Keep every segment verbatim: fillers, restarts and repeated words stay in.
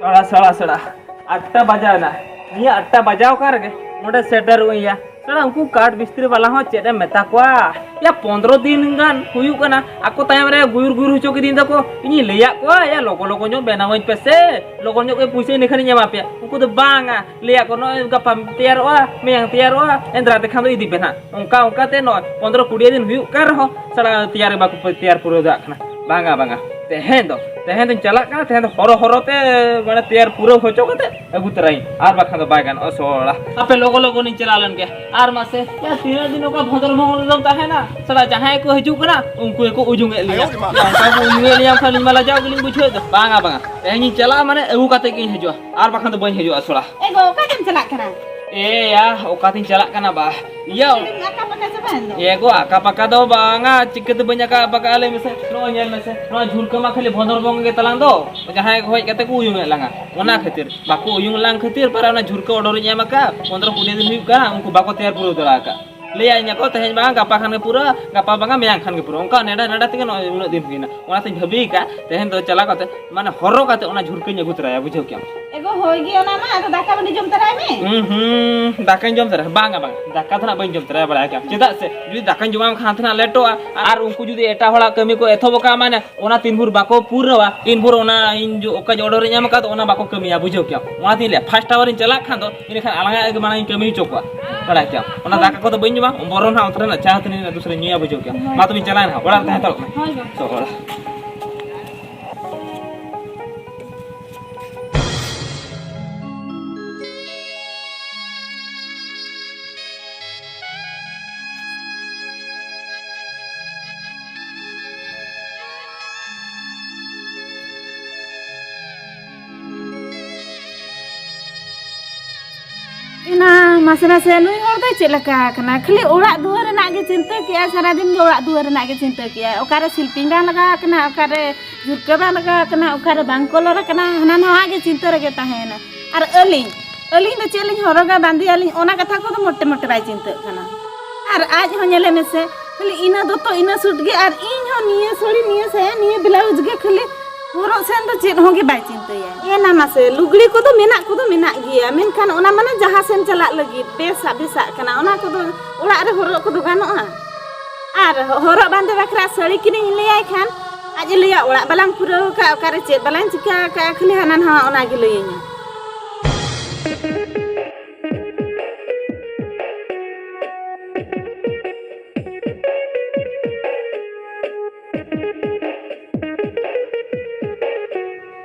ᱥᱟᱲᱟ, ᱥᱟᱲᱟ, ᱥᱟᱲᱟ᱾ ᱟᱴᱴᱟ ᱵᱟᱡᱟᱣ ᱮᱱᱟ᱾ ᱱᱤᱭᱟᱹ ᱟᱴᱴᱟ ᱵᱟᱡᱟᱣ ᱟᱠᱟᱱ ᱨᱮᱜᱮ ᱱᱚᱰᱮ ᱥᱮᱴᱮᱨᱚᱜ ᱟᱹᱧ ᱭᱟ᱾ ᱥᱟᱲᱟ, ᱩᱱᱠᱩ ᱠᱟᱴ ᱢᱤᱥᱛᱨᱤ ᱵᱟᱞᱟ ᱦᱚᱸ ᱪᱮᱫ ᱮᱢ ᱢᱮᱛᱟ ᱠᱚᱣᱟ? ᱭᱟ, ᱯᱚᱱᱫᱽᱨᱚ ᱫᱤᱱ ᱜᱟᱱ ᱦᱩᱭᱩᱜ ᱠᱟᱱᱟ, ᱟᱠᱚ ᱛᱟᱭᱚᱢ ᱨᱮ ᱜᱩᱭᱩᱨ ᱜᱩᱭᱩᱨ ᱦᱚᱪᱚ ᱠᱤᱫᱤᱧ ᱫᱚᱠᱚ᱾ ᱤᱧᱤᱧ ᱞᱟᱹᱭᱟᱫ ᱠᱚᱣᱟ, ᱭᱟ, ᱞᱚᱜᱚ ᱞᱚᱜᱚ ᱧᱚᱜ ᱵᱮᱱᱟᱣᱟᱹᱧ ᱯᱮᱥᱮ, ᱞᱚᱜᱚᱱ ᱧᱚᱜ ᱜᱮ ᱯᱩᱭᱥᱟᱹ, ᱤᱱᱟᱹ ᱠᱷᱟᱱᱤᱧ ᱮᱢᱟ ᱯᱮᱭᱟ᱾ ᱩᱱᱠᱩ ᱫᱚ ᱵᱟᱝᱟ, ᱞᱟᱹᱭᱟᱠᱚ, "ᱱᱚᱜᱼᱚᱭ ᱜᱟᱯᱟ ᱛᱮᱭᱟᱨᱚᱜᱼᱟ, ᱢᱮᱭᱟᱝ ᱛᱮᱭᱟᱨᱚᱜᱼᱟ, ᱮᱱᱫᱨᱟ ᱛᱮᱠᱷᱟᱱ ᱫᱚ ᱤᱫᱤ ᱯᱮ ᱱᱟᱦᱟᱜ᱾" ᱚᱱᱠᱟ ᱚᱱᱠᱟ ᱛᱮ ᱱᱚᱜᱼᱚᱭ ᱯᱚᱱᱫᱽᱨᱚ ᱠᱩᱲᱤ ᱫᱤᱱ ᱦᱩᱭᱩᱜ ᱠᱟᱱ ᱨᱮᱦᱚᱸ ᱥᱟᱲᱟ ᱛᱮᱭᱟᱨ ᱜᱮ ᱵᱟᱠᱚ ᱛᱮᱭᱟᱨ ᱯᱩᱨᱟᱹᱣ ᱫᱟᱲᱮᱭᱟᱜ ᱠᱟᱱᱟ᱾ ᱵᱟᱝᱟ, ᱵᱟᱝᱟ, ᱛᱮᱦᱮᱧ ᱫᱚ, ᱛᱮᱦᱮᱧ ᱫᱚᱧ ᱪᱟᱞᱟᱜ ᱠᱟᱱᱟ, ᱛᱮᱦᱮᱧ ᱫᱚ ᱦᱚᱨᱚ ᱦᱚᱨᱚ ᱛᱮ, ᱢᱟᱱᱮ, ᱛᱮᱭᱟᱨ ᱯᱩᱨᱟᱹᱣ ᱦᱚᱪᱚ ᱠᱟᱛᱮ ᱟᱹᱜᱩ ᱛᱚᱨᱟᱭᱟᱹᱧ, ᱟᱨ ᱵᱟᱠᱷᱟᱱ ᱫᱚ ᱵᱟᱭ ᱜᱟᱱᱚᱜᱼᱟ ᱥᱚᱲᱟ᱾ ᱟᱯᱮ ᱞᱚᱜᱚ ᱞᱚᱜᱚᱱᱤᱧ ᱪᱟᱞᱟᱣ ᱞᱮᱱ ᱜᱮ᱾ ᱟᱨ ᱢᱟᱥᱮ, ᱭᱟ, ᱛᱤᱱᱟᱹᱜ ᱫᱤᱱ ᱚᱠᱟ ᱵᱷᱚᱸᱫᱚᱨ ᱢᱚᱦᱚᱞ ᱨᱮᱫᱚᱢ ᱛᱟᱦᱮᱱᱟ? ᱥᱟᱲᱟ, ᱡᱟᱦᱟᱸᱭ ᱠᱚ ᱦᱤᱡᱩᱜ ᱠᱟᱱᱟ, ᱩᱱᱠᱩ ᱜᱮᱠᱚ ᱩᱭᱩᱝ ᱮᱫ ᱞᱤᱧᱟ᱾ ᱚᱱᱠᱟ ᱠᱚ ᱩᱭᱩᱝ ᱮᱫ ᱞᱤᱧᱟ ᱠᱷᱟᱱ ᱤᱧ ᱢᱟ ᱞᱟᱡᱟᱣ ᱜᱮᱞᱤᱧ ᱵᱩᱡᱷᱟᱹᱣᱮᱫ ᱫᱚ᱾ ᱵᱟᱝᱟ, ᱵᱟᱝᱟ, ᱛᱮᱦᱮᱧᱤᱧ ᱪᱟᱞᱟᱜᱼᱟ, ᱢᱟᱱᱮ, ᱟᱹᱜᱩ ᱠᱟᱛᱮ ᱜᱤᱧ ᱦᱤᱡᱩᱜᱼᱟ, ᱟᱨ ᱵᱟᱠᱷᱟᱱ ᱫᱚ ᱵᱟᱹᱧ ᱦᱤᱡᱩᱜᱼᱟ ᱥᱚᱲᱟ᱾ ᱮ ᱜᱚ, ᱚᱠᱟᱛᱮᱢ ᱪᱟᱞᱟᱜ ᱠᱟᱱᱟ? ᱮᱭᱟ, ᱚᱠᱟᱛᱤᱧ ᱪᱟᱞᱟᱜ ᱠᱟᱱᱟ ᱵᱟ? ᱤᱭᱟᱹ᱾ ᱟᱠᱟ ᱯᱟᱠᱟ ᱪᱟᱵᱟᱭᱮᱱ ᱫᱚ? ᱮ ᱜᱚ, ᱟᱠᱟ ᱯᱟᱠᱟ ᱫᱚ ᱵᱟᱝᱟ, ᱪᱤᱠᱟᱹᱛᱮ ᱵᱟᱹᱧ ᱟᱠᱟ ᱯᱟᱠᱟᱜᱼᱟ ᱞᱟᱹᱭ ᱢᱮᱥᱮ? ᱱᱚᱜᱼᱚᱭ ᱧᱮᱞ ᱢᱮᱥᱮ, ᱱᱚᱣᱟ ᱡᱷᱩᱨᱠᱟᱹ ᱢᱟ ᱠᱷᱟᱹᱞᱤ ᱵᱷᱚᱸᱫᱚᱨ ᱵᱚᱝ ᱜᱮ ᱛᱟᱞᱟᱝ ᱫᱚ᱾ ᱡᱟᱦᱟᱸᱭ ᱠᱚ ᱦᱮᱡ ᱠᱟᱛᱮ ᱠᱚ ᱩᱭᱩᱝ ᱮᱫ ᱞᱟᱝᱟ᱾ ᱚᱱᱟ ᱠᱷᱟᱹᱛᱤᱨ, ᱵᱟᱠᱚ ᱩᱭᱩᱝ ᱞᱟᱝ ᱠᱷᱟᱹᱛᱤᱨ ᱯᱟᱨᱟ ᱚᱱᱟ ᱡᱷᱩᱨᱠᱟᱹ ᱚᱰᱚᱨᱤᱧ ᱮᱢ ᱟᱠᱟᱫ, ᱯᱚᱱᱫᱽᱨᱚ ᱠᱩᱲᱤ ᱫᱤᱱ ᱦᱩᱭᱩᱜ ᱠᱟᱱᱟ, ᱩᱱᱠᱩ ᱵᱟᱠᱚ ᱛᱮᱭᱟᱨ ᱯᱩᱨᱟᱹᱣ ᱫᱟᱲᱮ ᱟᱠᱟᱫ᱾ ᱞᱟᱹᱭᱟᱹᱧᱟᱹ ᱠᱚ, "ᱛᱮᱦᱮᱧ ᱵᱟᱝ, ᱜᱟᱯᱟ ᱠᱷᱟᱱ ᱜᱮ ᱯᱩᱨᱟᱹ, ᱜᱟᱯᱟ ᱵᱟᱝᱟ, ᱢᱮᱭᱟᱝ ᱠᱷᱟᱱ ᱜᱮ ᱯᱩᱨᱟᱹ᱾" ᱚᱱᱠᱟ ᱱᱮᱰᱟ ᱱᱮᱰᱟ ᱛᱮᱜᱮ ᱱᱚᱜᱼᱚᱭ ᱩᱱᱟᱹᱜ ᱫᱤᱱ ᱦᱩᱭᱱᱟ᱾ ᱚᱱᱟᱛᱤᱧ ᱵᱷᱟᱹᱵᱤ ᱟᱠᱟᱫ, ᱛᱮᱦᱮᱧ ᱫᱚ ᱪᱟᱞᱟᱣ ᱠᱟᱛᱮ, ᱢᱟᱱᱮ, ᱦᱚᱨᱚ ᱠᱟᱛᱮ ᱚᱱᱟ ᱡᱷᱩᱨᱠᱟᱹᱧ ᱟᱹᱜᱩ ᱛᱚᱨᱟᱭᱟ, ᱵᱩᱡᱷᱟᱹᱣ ᱠᱮᱜᱼᱟᱢ᱾ ᱮᱜᱳ, ᱦᱳᱭ ᱜᱮ, ᱚᱱᱟ ᱢᱟ ᱟᱫᱚ ᱫᱟᱠᱟ ᱵᱟᱹᱱᱤ ᱡᱚᱢ ᱛᱚᱨᱟᱭ ᱢᱮ᱾ ᱦᱩᱸ, ᱦᱩᱸ, ᱫᱟᱠᱟᱧ ᱡᱚᱢ ᱛᱚᱨᱟᱭᱟ᱾ ᱵᱟᱝᱟ, ᱵᱟᱝᱟ, ᱫᱟᱠᱟ ᱫᱚ ᱱᱟᱜ ᱵᱟᱹᱧ ᱡᱚᱢ ᱛᱚᱨᱟᱭᱟ, ᱵᱟᱲᱟᱭ ᱠᱮᱜᱼᱟᱢ᱾ ᱪᱮᱫᱟᱜ ᱥᱮ, ᱡᱩᱫᱤ ᱫᱟᱠᱟᱧ ᱡᱚᱢᱟᱢ ᱠᱷᱟᱱ, ᱦᱟᱱᱛᱮ ᱱᱟᱜ ᱞᱮᱴᱚᱜᱼᱟ᱾ ᱟᱨ ᱩᱱᱠᱩ ᱡᱩᱫᱤ ᱮᱴᱟᱜ ᱦᱚᱲᱟᱜ ᱠᱟᱹᱢᱤ ᱠᱚ ᱮᱛᱚᱦᱚᱵ ᱟᱠᱟᱫᱼᱟ, ᱢᱟᱱᱮ, ᱚᱱᱟ ᱛᱤᱱ ᱵᱷᱳᱨ ᱵᱟᱠᱚ ᱯᱩᱨᱟᱹᱣᱟ, ᱤᱱ ᱵᱷᱳᱨ ᱚᱱᱟ ᱤᱧ ᱡᱚ-, ᱚᱠᱟᱧ ᱚᱰᱟᱨ ᱤᱧ ᱮᱢ ᱟᱠᱟᱫ, ᱚᱱᱟ ᱵᱟᱠᱚ ᱠᱟᱹᱢᱤᱭᱟ, ᱵᱩᱡᱷᱟᱹᱣ ᱠᱮᱜᱼᱟᱢ᱾ ᱚᱱᱟᱛᱤᱧ ᱞᱟᱹᱭᱟ, ᱯᱷᱟᱥᱴ ᱟᱣᱟᱨ ᱤᱧ ᱪᱟᱞᱟᱜ ᱠᱷᱟᱱ ᱫᱚ, ᱤᱱᱟᱹᱠᱷᱟᱱ ᱟᱞᱟᱝᱟᱜ ᱜᱮ ᱢᱟᱲᱟᱝ ᱤᱧ ᱠᱟᱹᱢᱤ ᱦᱚᱪᱚ ᱠᱚᱣᱟ᱾ ᱵᱟᱲᱟᱭ ᱠᱮᱜᱼᱟᱢ᱾ ᱚᱱᱟ ᱫᱟᱠᱟ ᱠᱚᱫᱚ ᱵᱟᱹᱧ ᱡᱚᱢᱟ, ᱵᱚᱨᱚᱱ ᱦᱟᱸᱜ ᱚᱱᱛᱮ ᱨᱮᱱᱟᱜ ᱪᱟ ᱛᱟᱹᱱᱤᱡ ᱫᱩᱥᱨᱟᱧ ᱧᱩᱭᱟ, ᱵᱩᱡᱷᱟᱹᱣ ᱠᱮᱜᱼᱟᱢ᱾ ᱢᱟ ᱛᱚᱵᱮᱧ ᱪᱟᱞᱟᱣᱮᱱᱟ, ᱚᱲᱟᱜ ᱨᱮ ᱛᱟᱦᱮᱸ ᱦᱟᱛᱟᱲᱚᱜ ᱢᱮ᱾ ᱦᱳᱭ ᱜᱚ᱾ ᱥᱚᱦᱚᱲ᱾ ᱮᱱᱟ ᱢᱟᱥᱮ ᱢᱟᱥᱮ ᱱᱩᱭ ᱦᱚᱲ ᱫᱚᱭ ᱪᱮᱫ ᱞᱮᱠᱟ ᱟᱠᱟᱱᱟ? ᱠᱷᱟᱹᱞᱤ ᱚᱲᱟᱜ ᱫᱩᱣᱟᱹᱨ ᱨᱮᱱᱟᱜ ᱜᱮ ᱪᱤᱱᱛᱟᱹ ᱠᱮᱜᱼᱟᱭ, ᱥᱟᱨᱟᱫᱤᱱ ᱜᱮ ᱚᱲᱟᱜ ᱫᱩᱣᱟᱹᱨ ᱨᱮᱱᱟᱜ ᱜᱮ ᱪᱤᱱᱛᱟᱹ ᱠᱮᱜᱼᱟᱭ᱾ ᱚᱠᱟᱨᱮ ᱥᱤᱞᱯᱤᱧ ᱵᱟᱝ ᱞᱟᱜᱟᱣ ᱟᱠᱟᱱᱟ, ᱚᱠᱟᱨᱮ ᱡᱷᱩᱨᱠᱟᱹ ᱵᱟᱝ ᱞᱟᱜᱟᱣ ᱟᱠᱟᱱᱟ, ᱚᱠᱟᱨᱮ ᱵᱟᱝ ᱠᱚᱞᱚᱨ ᱟᱠᱟᱱᱟ, ᱦᱟᱱᱟ ᱱᱟᱣᱟ ᱜᱮ ᱪᱤᱱᱛᱟᱹ ᱨᱮᱜᱮ ᱛᱟᱦᱮᱸᱭᱮᱱᱟ᱾ ᱟᱨ ᱟᱹᱞᱤᱧ, ᱟᱹᱞᱤᱧ ᱫᱚ ᱪᱮᱫ ᱞᱤᱧ ᱦᱚᱨᱚᱜᱟ, ᱵᱟᱸᱫᱮᱭᱟᱞᱤᱧ, ᱚᱱᱟ ᱠᱟᱛᱷᱟ ᱠᱚᱫᱚ ᱢᱚᱴᱮ ᱢᱚᱴᱮ ᱵᱟᱭ ᱪᱤᱱᱛᱟᱹᱜ ᱠᱟᱱᱟ᱾ ᱟᱨ ᱟᱡ ᱦᱚᱸ ᱧᱮᱞᱮ ᱢᱮᱥᱮ, ᱠᱷᱟᱹᱞᱤ ᱤᱱᱟᱹ ᱫᱚᱛᱚ, ᱤᱱᱟᱹ ᱥᱩᱴ ᱜᱮ, ᱟᱨ ᱤᱧ ᱦᱚᱸ ᱱᱤᱭᱟᱹ ᱥᱟᱹᱲᱤ, ᱱᱤᱭᱟᱹ ᱥᱟᱭᱟ, ᱱᱤᱭᱟᱹ ᱵᱞᱟᱣᱩᱡᱽ ᱜᱮ ᱠᱷᱟᱹᱞᱤ ᱦᱚᱨᱚᱜ ᱥᱮᱱ ᱫᱚ ᱪᱮᱫ ᱦᱚᱸ ᱜᱮ ᱵᱟᱭ ᱪᱤᱱᱛᱟᱹᱭᱟ᱾ ᱮᱱᱟ ᱢᱟᱥᱮ, ᱞᱩᱜᱽᱲᱤ ᱠᱚᱫᱚ ᱢᱮᱱᱟᱜ ᱠᱚᱫᱚ ᱢᱮᱱᱟᱜ ᱜᱮᱭᱟ, ᱢᱮᱱᱠᱷᱟᱱ ᱚᱱᱟ ᱢᱟᱱᱮ ᱡᱟᱦᱟᱸ ᱥᱮᱱ ᱪᱟᱞᱟᱜ ᱞᱟᱹᱜᱤᱫ ᱵᱮᱥᱟᱜ ᱵᱮᱥᱟᱜ ᱠᱟᱱᱟ, ᱚᱱᱟ ᱠᱚᱫᱚ ᱚᱲᱟᱜ ᱨᱮ ᱦᱚᱨᱚᱜ ᱠᱚᱫᱚ ᱜᱟᱱᱚᱜᱼᱟ᱾ ᱟᱨ ᱦᱚᱨᱚᱜ ᱵᱟᱸᱫᱮ ᱵᱟᱠᱷᱨᱟ ᱥᱟᱹᱲᱤ ᱠᱤᱨᱤᱧ ᱞᱟᱹᱭᱟᱭ ᱠᱷᱟᱱ, ᱟᱡ ᱮ ᱞᱟᱹᱭᱟ, "ᱚᱲᱟᱜ ᱵᱟᱞᱟᱝ ᱯᱩᱨᱟᱹᱣ ᱟᱠᱟᱫ, ᱚᱠᱟᱨᱮ ᱪᱮᱫ ᱵᱟᱞᱟᱝ ᱪᱤᱠᱟᱹ ᱟᱠᱟᱫᱼᱟ, ᱠᱷᱟᱹᱞᱤ ᱦᱟᱱᱟ ᱱᱟᱣᱟ ᱚᱱᱟ ᱜᱮ ᱞᱟᱹᱭᱟᱹᱧᱟ᱾"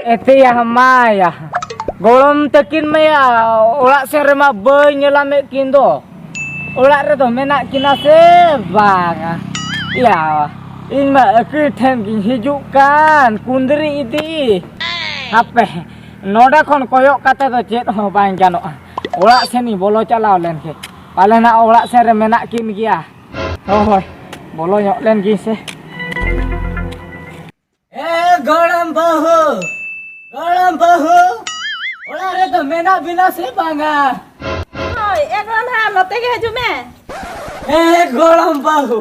ᱮᱛᱮᱭᱟ ᱢᱟᱭᱟ, ᱜᱚᱲᱚᱢ ᱛᱟᱹᱠᱤᱱ ᱢᱟᱭᱟ, ᱚᱲᱟᱜ ᱥᱮᱱ ᱨᱮᱢᱟ ᱵᱟᱹᱧ ᱧᱮᱞᱟᱢᱮᱫ ᱠᱤᱱ ᱫᱚ᱾ ᱚᱲᱟᱜ ᱨᱮᱫᱚ ᱢᱮᱱᱟᱜ ᱠᱤᱱᱟ ᱥᱮ ᱵᱟᱝᱟ? ᱭᱟ, ᱤᱧ ᱢᱟ ᱟᱹᱠᱤᱨ ᱴᱷᱮᱱ ᱜᱤᱧ ᱦᱤᱡᱩᱜ ᱠᱟᱱ, ᱠᱩᱸᱫᱽᱨᱤ ᱤᱫᱤ᱾ ᱦᱟᱯᱮ, ᱱᱚᱰᱮ ᱠᱷᱚᱱ ᱠᱚᱭᱚᱜ ᱠᱟᱛᱮ ᱫᱚ ᱪᱮᱫ ᱦᱚᱸ ᱵᱟᱝ ᱜᱟᱱᱚᱜᱼᱟ᱾ ᱚᱲᱟᱜ ᱥᱮᱱᱤᱧ ᱵᱚᱞᱚ ᱪᱟᱞᱟᱣ ᱞᱮᱱ ᱜᱮ᱾ ᱯᱟᱞᱮᱱᱟᱜ ᱚᱲᱟᱜ ᱥᱮᱱ ᱨᱮ ᱢᱮᱱᱟᱜ ᱠᱤᱱ ᱜᱮᱭᱟ᱾ ᱦᱳᱭ, ᱵᱚᱞᱚ ᱧᱚᱜ ᱞᱮᱱ ᱜᱤᱧ ᱥᱮ᱾ ᱮ ᱜᱚᱲᱚᱢ ᱵᱟᱹᱦᱩ, ᱜᱚᱲᱚᱢ ᱵᱟᱹᱦᱩ, ᱚᱲᱟᱜ ᱨᱮᱫᱚ ᱢᱮᱱᱟᱜ ᱵᱤᱱᱟ ᱥᱮ ᱵᱟᱝᱟ? ᱦᱳᱭ, ᱮ ᱜᱚᱲᱚᱢ ᱦᱟᱲᱟᱢ, ᱱᱚᱛᱮ ᱜᱮ ᱦᱤᱡᱩᱜ ᱢᱮ᱾ ᱮ ᱜᱚᱲᱚᱢ ᱵᱟᱹᱦᱩ,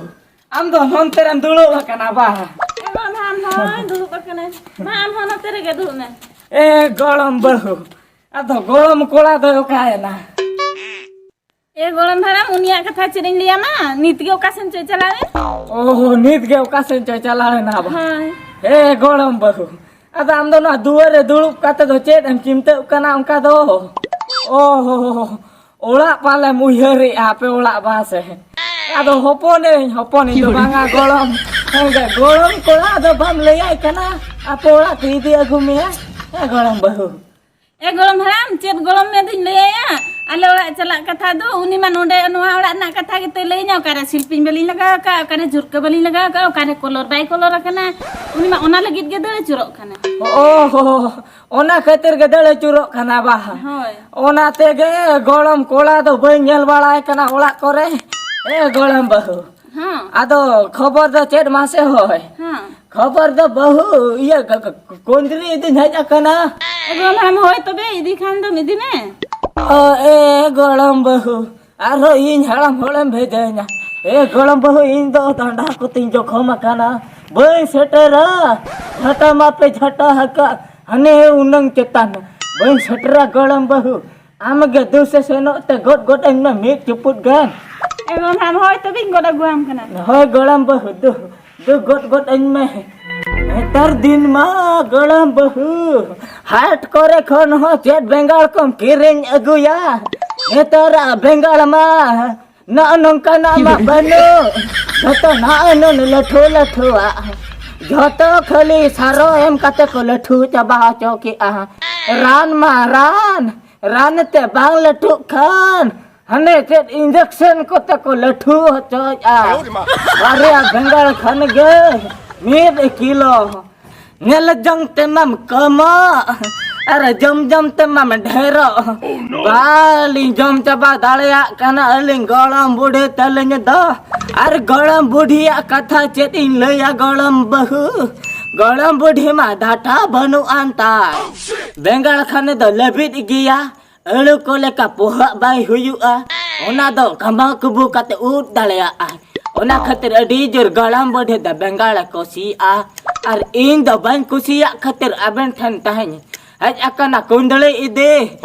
ᱟᱢ ᱫᱚ ᱱᱚᱱᱛᱮ ᱨᱮᱢ ᱫᱩᱲᱩᱵ ᱟᱠᱟᱱᱟ ᱵᱟ? ᱮ ᱜᱚᱲᱚᱢ ᱦᱟᱲᱟᱢ, ᱱᱚᱜᱼᱚᱭ ᱫᱩᱲᱩᱵ ᱟᱠᱟᱱᱟᱹᱧ᱾ ᱢᱟ, ᱟᱢ ᱦᱚᱸ ᱱᱚᱛᱮ ᱨᱮᱜᱮ ᱫᱩᱲᱩᱵ ᱢᱮ᱾ ᱮ ᱜᱚᱲᱚᱢ ᱵᱟᱹᱦᱩ, ᱟᱫᱚ ᱜᱚᱲᱚᱢ ᱠᱚᱲᱟ ᱫᱚᱭ ᱚᱠᱟᱭᱮᱱᱟ? ᱮ ᱜᱚᱲᱚᱢ ᱦᱟᱲᱟᱢ, ᱩᱱᱤᱭᱟᱜ ᱠᱟᱛᱷᱟ ᱪᱮᱫ ᱤᱧ ᱞᱟᱹᱭᱟᱢᱟ? ᱱᱤᱛ ᱜᱮ ᱚᱠᱟ ᱥᱮᱱ ᱪᱚᱭ ᱪᱟᱞᱟᱣᱮᱱ᱾ ᱚ, ᱱᱤᱛ ᱜᱮ ᱚᱠᱟ ᱥᱮᱱ ᱪᱚᱭ ᱪᱟᱞᱟᱣᱮᱱᱟ ᱵᱟ? ᱦᱳᱭ᱾ ᱮ ᱜᱚᱲᱚᱢ ᱵᱟᱹᱦᱩ, ᱟᱫᱚ ᱟᱢ ᱫᱚ ᱱᱚᱣᱟ ᱫᱩᱣᱟᱹᱨ ᱨᱮ ᱫᱩᱲᱩᱵ ᱠᱟᱛᱮ ᱫᱚ ᱪᱮᱫ ᱮᱢ ᱪᱤᱱᱛᱟᱹᱜ ᱠᱟᱱᱟ ᱚᱱᱠᱟ ᱫᱚ? ᱚ, ᱚᱲᱟᱜ ᱯᱟᱞᱮᱢ ᱩᱭᱦᱟᱹᱨᱮᱜᱼᱟ, ᱟᱯᱮ ᱚᱲᱟᱜ ᱵᱟ ᱥᱮ? ᱟᱫᱚ ᱦᱚᱯᱚᱱᱤᱧ, ᱦᱚᱯᱚᱱᱤᱧ ᱫᱚ ᱵᱟᱝᱟ ᱜᱚᱲᱚᱢ᱾ ᱦᱮᱸ, ᱜᱚᱲᱚᱢ ᱠᱚᱲᱟ ᱫᱚ ᱵᱟᱢ ᱞᱟᱹᱭᱟᱭ ᱠᱟᱱᱟ, ᱟᱯᱮ ᱚᱲᱟᱜ ᱛᱮ ᱤᱫᱤ ᱟᱹᱜᱩ ᱢᱮᱭᱟ? ᱦᱮᱸ ᱜᱚᱲᱚᱢ ᱵᱟᱹᱦᱩ᱾ ᱮ ᱜᱚᱲᱚᱢ ᱦᱟᱲᱟᱢ, ᱪᱮᱫ ᱜᱚᱲᱚᱢ ᱢᱮ ᱫᱚᱧ ᱞᱟᱹᱭᱟᱭᱟ? ᱟᱞᱮ ᱚᱲᱟᱜ ᱪᱟᱞᱟᱜ ᱠᱟᱛᱷᱟ ᱫᱚ, ᱩᱱᱤ ᱢᱟ ᱱᱚᱰᱮ ᱱᱚᱣᱟ ᱚᱲᱟᱜ ᱨᱮᱱᱟᱜ ᱠᱟᱛᱷᱟ ᱜᱮᱛᱚᱭ ᱞᱟᱹᱭᱟᱹᱧᱟ, ᱚᱠᱟᱨᱮ ᱥᱤᱞᱯᱤᱧ ᱵᱟᱹᱞᱤᱧ ᱞᱟᱜᱟᱣ ᱟᱠᱟᱫᱼᱟ, ᱚᱠᱟᱨᱮ ᱡᱷᱩᱨᱠᱟᱹ ᱵᱟᱹᱞᱤᱧ ᱞᱟᱜᱟᱣ ᱟᱠᱟᱫᱼᱟ, ᱚᱠᱟᱨᱮ ᱠᱚᱞᱚᱨ ᱵᱟᱭ ᱠᱚᱞᱚᱨ ᱟᱠᱟᱱᱟ᱾ ᱩᱱᱤ ᱢᱟ ᱚᱱᱟ ᱞᱟᱹᱜᱤᱫ ᱜᱮ ᱫᱟᱹᱲ ᱟᱹᱪᱩᱨᱚᱜ ᱠᱟᱱᱟ᱾ ᱚ ᱦᱚ, ᱚᱱᱟ ᱠᱷᱟᱹᱛᱤᱨ ᱜᱮ ᱫᱟᱹᱲ ᱟᱹᱪᱩᱨᱚᱜ ᱠᱟᱱᱟ ᱵᱟ? ᱦᱳᱭ᱾ ᱚᱱᱟ ᱛᱮᱜᱮ ᱜᱚᱲᱚᱢ ᱠᱚᱲᱟ ᱫᱚ ᱵᱟᱹᱧ ᱧᱮᱞ ᱵᱟᱲᱟᱭ ᱠᱟᱱᱟ ᱚᱲᱟᱜ ᱠᱚᱨᱮ᱾ ᱮ ᱜᱚᱲᱚᱢ ᱵᱟᱹᱦᱩ, ᱦᱮᱸ᱾ ᱟᱫᱚ ᱠᱷᱚᱵᱚᱨ ᱫᱚ ᱪᱮᱫ ᱢᱟᱥᱮ ᱦᱳᱭ? ᱦᱮᱸ᱾ ᱠᱷᱚᱵᱚᱨ ᱫᱚ ᱵᱟᱹᱦᱩ, ᱤᱭᱟᱹ, ᱠ-, ᱠ-, ᱠᱩᱸᱫᱽᱨᱤ ᱤᱫᱤᱧ ᱦᱮᱡ ᱟᱠᱟᱱᱟ᱾ ᱮ ᱜᱚᱲᱚᱢ ᱦᱟᱲᱟᱢ, ᱦᱳᱭ ᱛᱚᱵᱮ ᱤᱫᱤ ᱠᱷᱟᱱ ᱫᱚᱢ ᱤᱫᱤ ᱢᱮ᱾ ᱚ, ᱮ ᱜᱚᱲᱚᱢ ᱵᱟᱹᱦᱩ, ᱟᱨᱦᱚᱸ ᱤᱧ ᱦᱟᱲᱟᱢ ᱦᱚᱲᱮᱢ ᱵᱷᱮᱡᱟᱹᱧᱟ? ᱮ ᱜᱚᱲᱚᱢ ᱵᱟᱹᱦᱩ, ᱤᱧ ᱫᱚ ᱰᱟᱸᱰᱟ ᱠᱚᱛᱤᱧ ᱡᱚᱠᱷᱚᱢ ᱟᱠᱟᱱᱟ᱾ ᱵᱟᱹᱧ ᱥᱮᱴᱮᱨᱟ᱾ ᱡᱷᱟᱴᱟ ᱢᱟᱯᱮ ᱡᱷᱟᱴᱟ ᱟᱠᱟᱫ, ᱦᱟᱱᱮ ᱩᱱᱟᱹᱝ ᱪᱮᱛᱟᱱ᱾ ᱵᱟᱹᱧ ᱥᱮᱴᱮᱨᱟ ᱜᱚᱲᱚᱢ ᱵᱟᱹᱦᱩ᱾ ᱟᱢ ᱜᱮ ᱫᱩ ᱥᱮ ᱥᱮᱱᱚᱜ ᱛᱮ ᱜᱚᱫ ᱜᱚᱫ ᱟᱹᱧ ᱢᱮ ᱢᱤᱫ ᱪᱩᱯᱩᱫ ᱜᱟᱱ᱾ ᱮᱢᱚᱱ ᱦᱟᱢ ᱦᱚᱭ ᱛᱚᱵᱮᱧ ᱜᱚᱫ ᱟᱹᱜᱩᱣᱟᱢ ᱠᱟᱱᱟ᱾ ᱦᱳᱭ ᱜᱚᱲᱚᱢ ᱵᱟᱹᱦᱩ, ᱫᱩ, ᱫᱩ ᱜᱚᱫ ᱜᱚᱫ ᱟᱹᱧ ᱢᱮ᱾ ᱱᱮᱛᱟᱨ ᱫᱤᱱ ᱢᱟ ᱜᱚᱲᱚᱢ ᱵᱟᱹᱦᱩ ᱦᱟᱴ ᱠᱚᱨᱮ ᱠᱷᱚᱱ ᱦᱚᱸ ᱪᱮᱫ ᱵᱮᱸᱜᱟᱲ ᱠᱚᱢ ᱠᱤᱨᱤᱧ ᱟᱹᱜᱩᱭᱟ? ᱱᱮᱛᱟᱨᱟᱜ ᱵᱮᱸᱜᱟᱲ ᱢᱟ ᱱᱚᱜᱼᱚ ᱱᱚᱝᱠᱟᱱᱟᱜ ᱢᱟ ᱵᱟᱹᱱᱩᱜ᱾ ᱡᱷᱚᱛᱚ ᱱᱚᱜᱼᱚ ᱱᱩᱱ ᱞᱟᱹᱴᱷᱩ ᱞᱟᱹᱴᱷᱩᱣᱟᱜ᱾ ᱡᱷᱚᱛᱚ ᱠᱷᱟᱹᱞᱤ ᱥᱟᱨᱚ ᱮᱢ ᱠᱟᱛᱮ ᱠᱚ ᱞᱟᱹᱴᱷᱩ ᱪᱟᱵᱟ ᱦᱚᱪᱚ ᱠᱮᱜᱼᱟ᱾ ᱨᱟᱱ ᱢᱟ ᱨᱟᱱ, ᱨᱟᱱ ᱛᱮ ᱵᱟᱝ ᱞᱟᱹᱴᱷᱩᱜ ᱠᱷᱟᱱ ᱦᱟᱱᱮ ᱪᱮᱫ ᱤᱧᱡᱮᱠᱥᱮᱱ ᱠᱚᱛᱮ ᱠᱚ ᱞᱟᱹᱴᱷᱩ ᱦᱚᱪᱚᱭᱮᱫᱼᱟ᱾ ᱵᱟᱨᱭᱟ ᱵᱮᱸᱜᱟᱲ ᱠᱷᱟᱱ ᱜᱮ ᱢᱤᱫ ᱠᱤᱞᱳ᱾ ᱧᱮᱞ ᱡᱚᱝ ᱛᱮᱢᱟᱢ ᱠᱚᱢᱚᱜ ᱟᱨ ᱡᱚᱢ ᱡᱚᱢ ᱛᱮᱢᱟᱢ ᱰᱷᱮᱨᱚᱜ᱾ ᱵᱟᱞᱤᱧ ᱡᱚᱢ ᱪᱟᱵᱟ ᱫᱟᱲᱮᱭᱟᱜ ᱠᱟᱱᱟ ᱟᱹᱞᱤᱧ ᱜᱚᱲᱚᱢ ᱵᱩᱰᱷᱤ ᱛᱟᱹᱞᱤᱧ ᱫᱚ᱾ ᱟᱨ ᱜᱚᱲᱚᱢ ᱵᱩᱰᱷᱤᱭᱟᱜ ᱠᱟᱛᱷᱟ ᱪᱮᱫ ᱤᱧ ᱞᱟᱹᱭᱟ ᱜᱚᱲᱚᱢ ᱵᱟᱹᱦᱩ? ᱜᱚᱲᱚᱢ ᱵᱩᱰᱷᱤ ᱢᱟ ᱰᱟᱴᱟ ᱵᱟᱹᱱᱩᱜ ᱟᱱ ᱛᱟᱭ᱾ ᱵᱮᱸᱜᱟᱲ ᱠᱷᱟᱱ ᱫᱚ ᱞᱟᱹᱵᱤᱫ ᱜᱮᱭᱟ᱾ ᱟᱹᱲᱩ ᱠᱚ ᱞᱮᱠᱟ ᱯᱚᱦᱟᱜ ᱵᱟᱭ ᱦᱩᱭᱩᱜᱼᱟ, ᱚᱱᱟ ᱫᱚ ᱠᱟᱢᱟᱣ ᱠᱩᱵᱩ ᱠᱟᱛᱮ ᱩᱫ ᱫᱟᱲᱮᱭᱟᱜᱼᱟ᱾ ᱚᱱᱟ ᱠᱷᱟᱹᱛᱤᱨ ᱟᱹᱰᱤ ᱡᱳᱨ ᱜᱚᱲᱚᱢ ᱵᱩᱰᱷᱤ ᱫᱚ ᱵᱮᱸᱜᱟᱲᱮ ᱠᱩᱥᱤᱭᱟᱜᱼᱟ᱾ ᱟᱨ ᱤᱧ ᱫᱚ ᱵᱟᱹᱧ ᱠᱩᱥᱤᱭᱟᱜ ᱠᱷᱟᱹᱛᱤᱨ ᱟᱵᱮᱱ ᱴᱷᱮᱱ ᱛᱟᱦᱮᱸᱧ ᱦᱮᱡ ᱟᱠᱟᱱᱟ ᱠᱩᱸᱫᱽᱲᱤ ᱤᱫᱤ᱾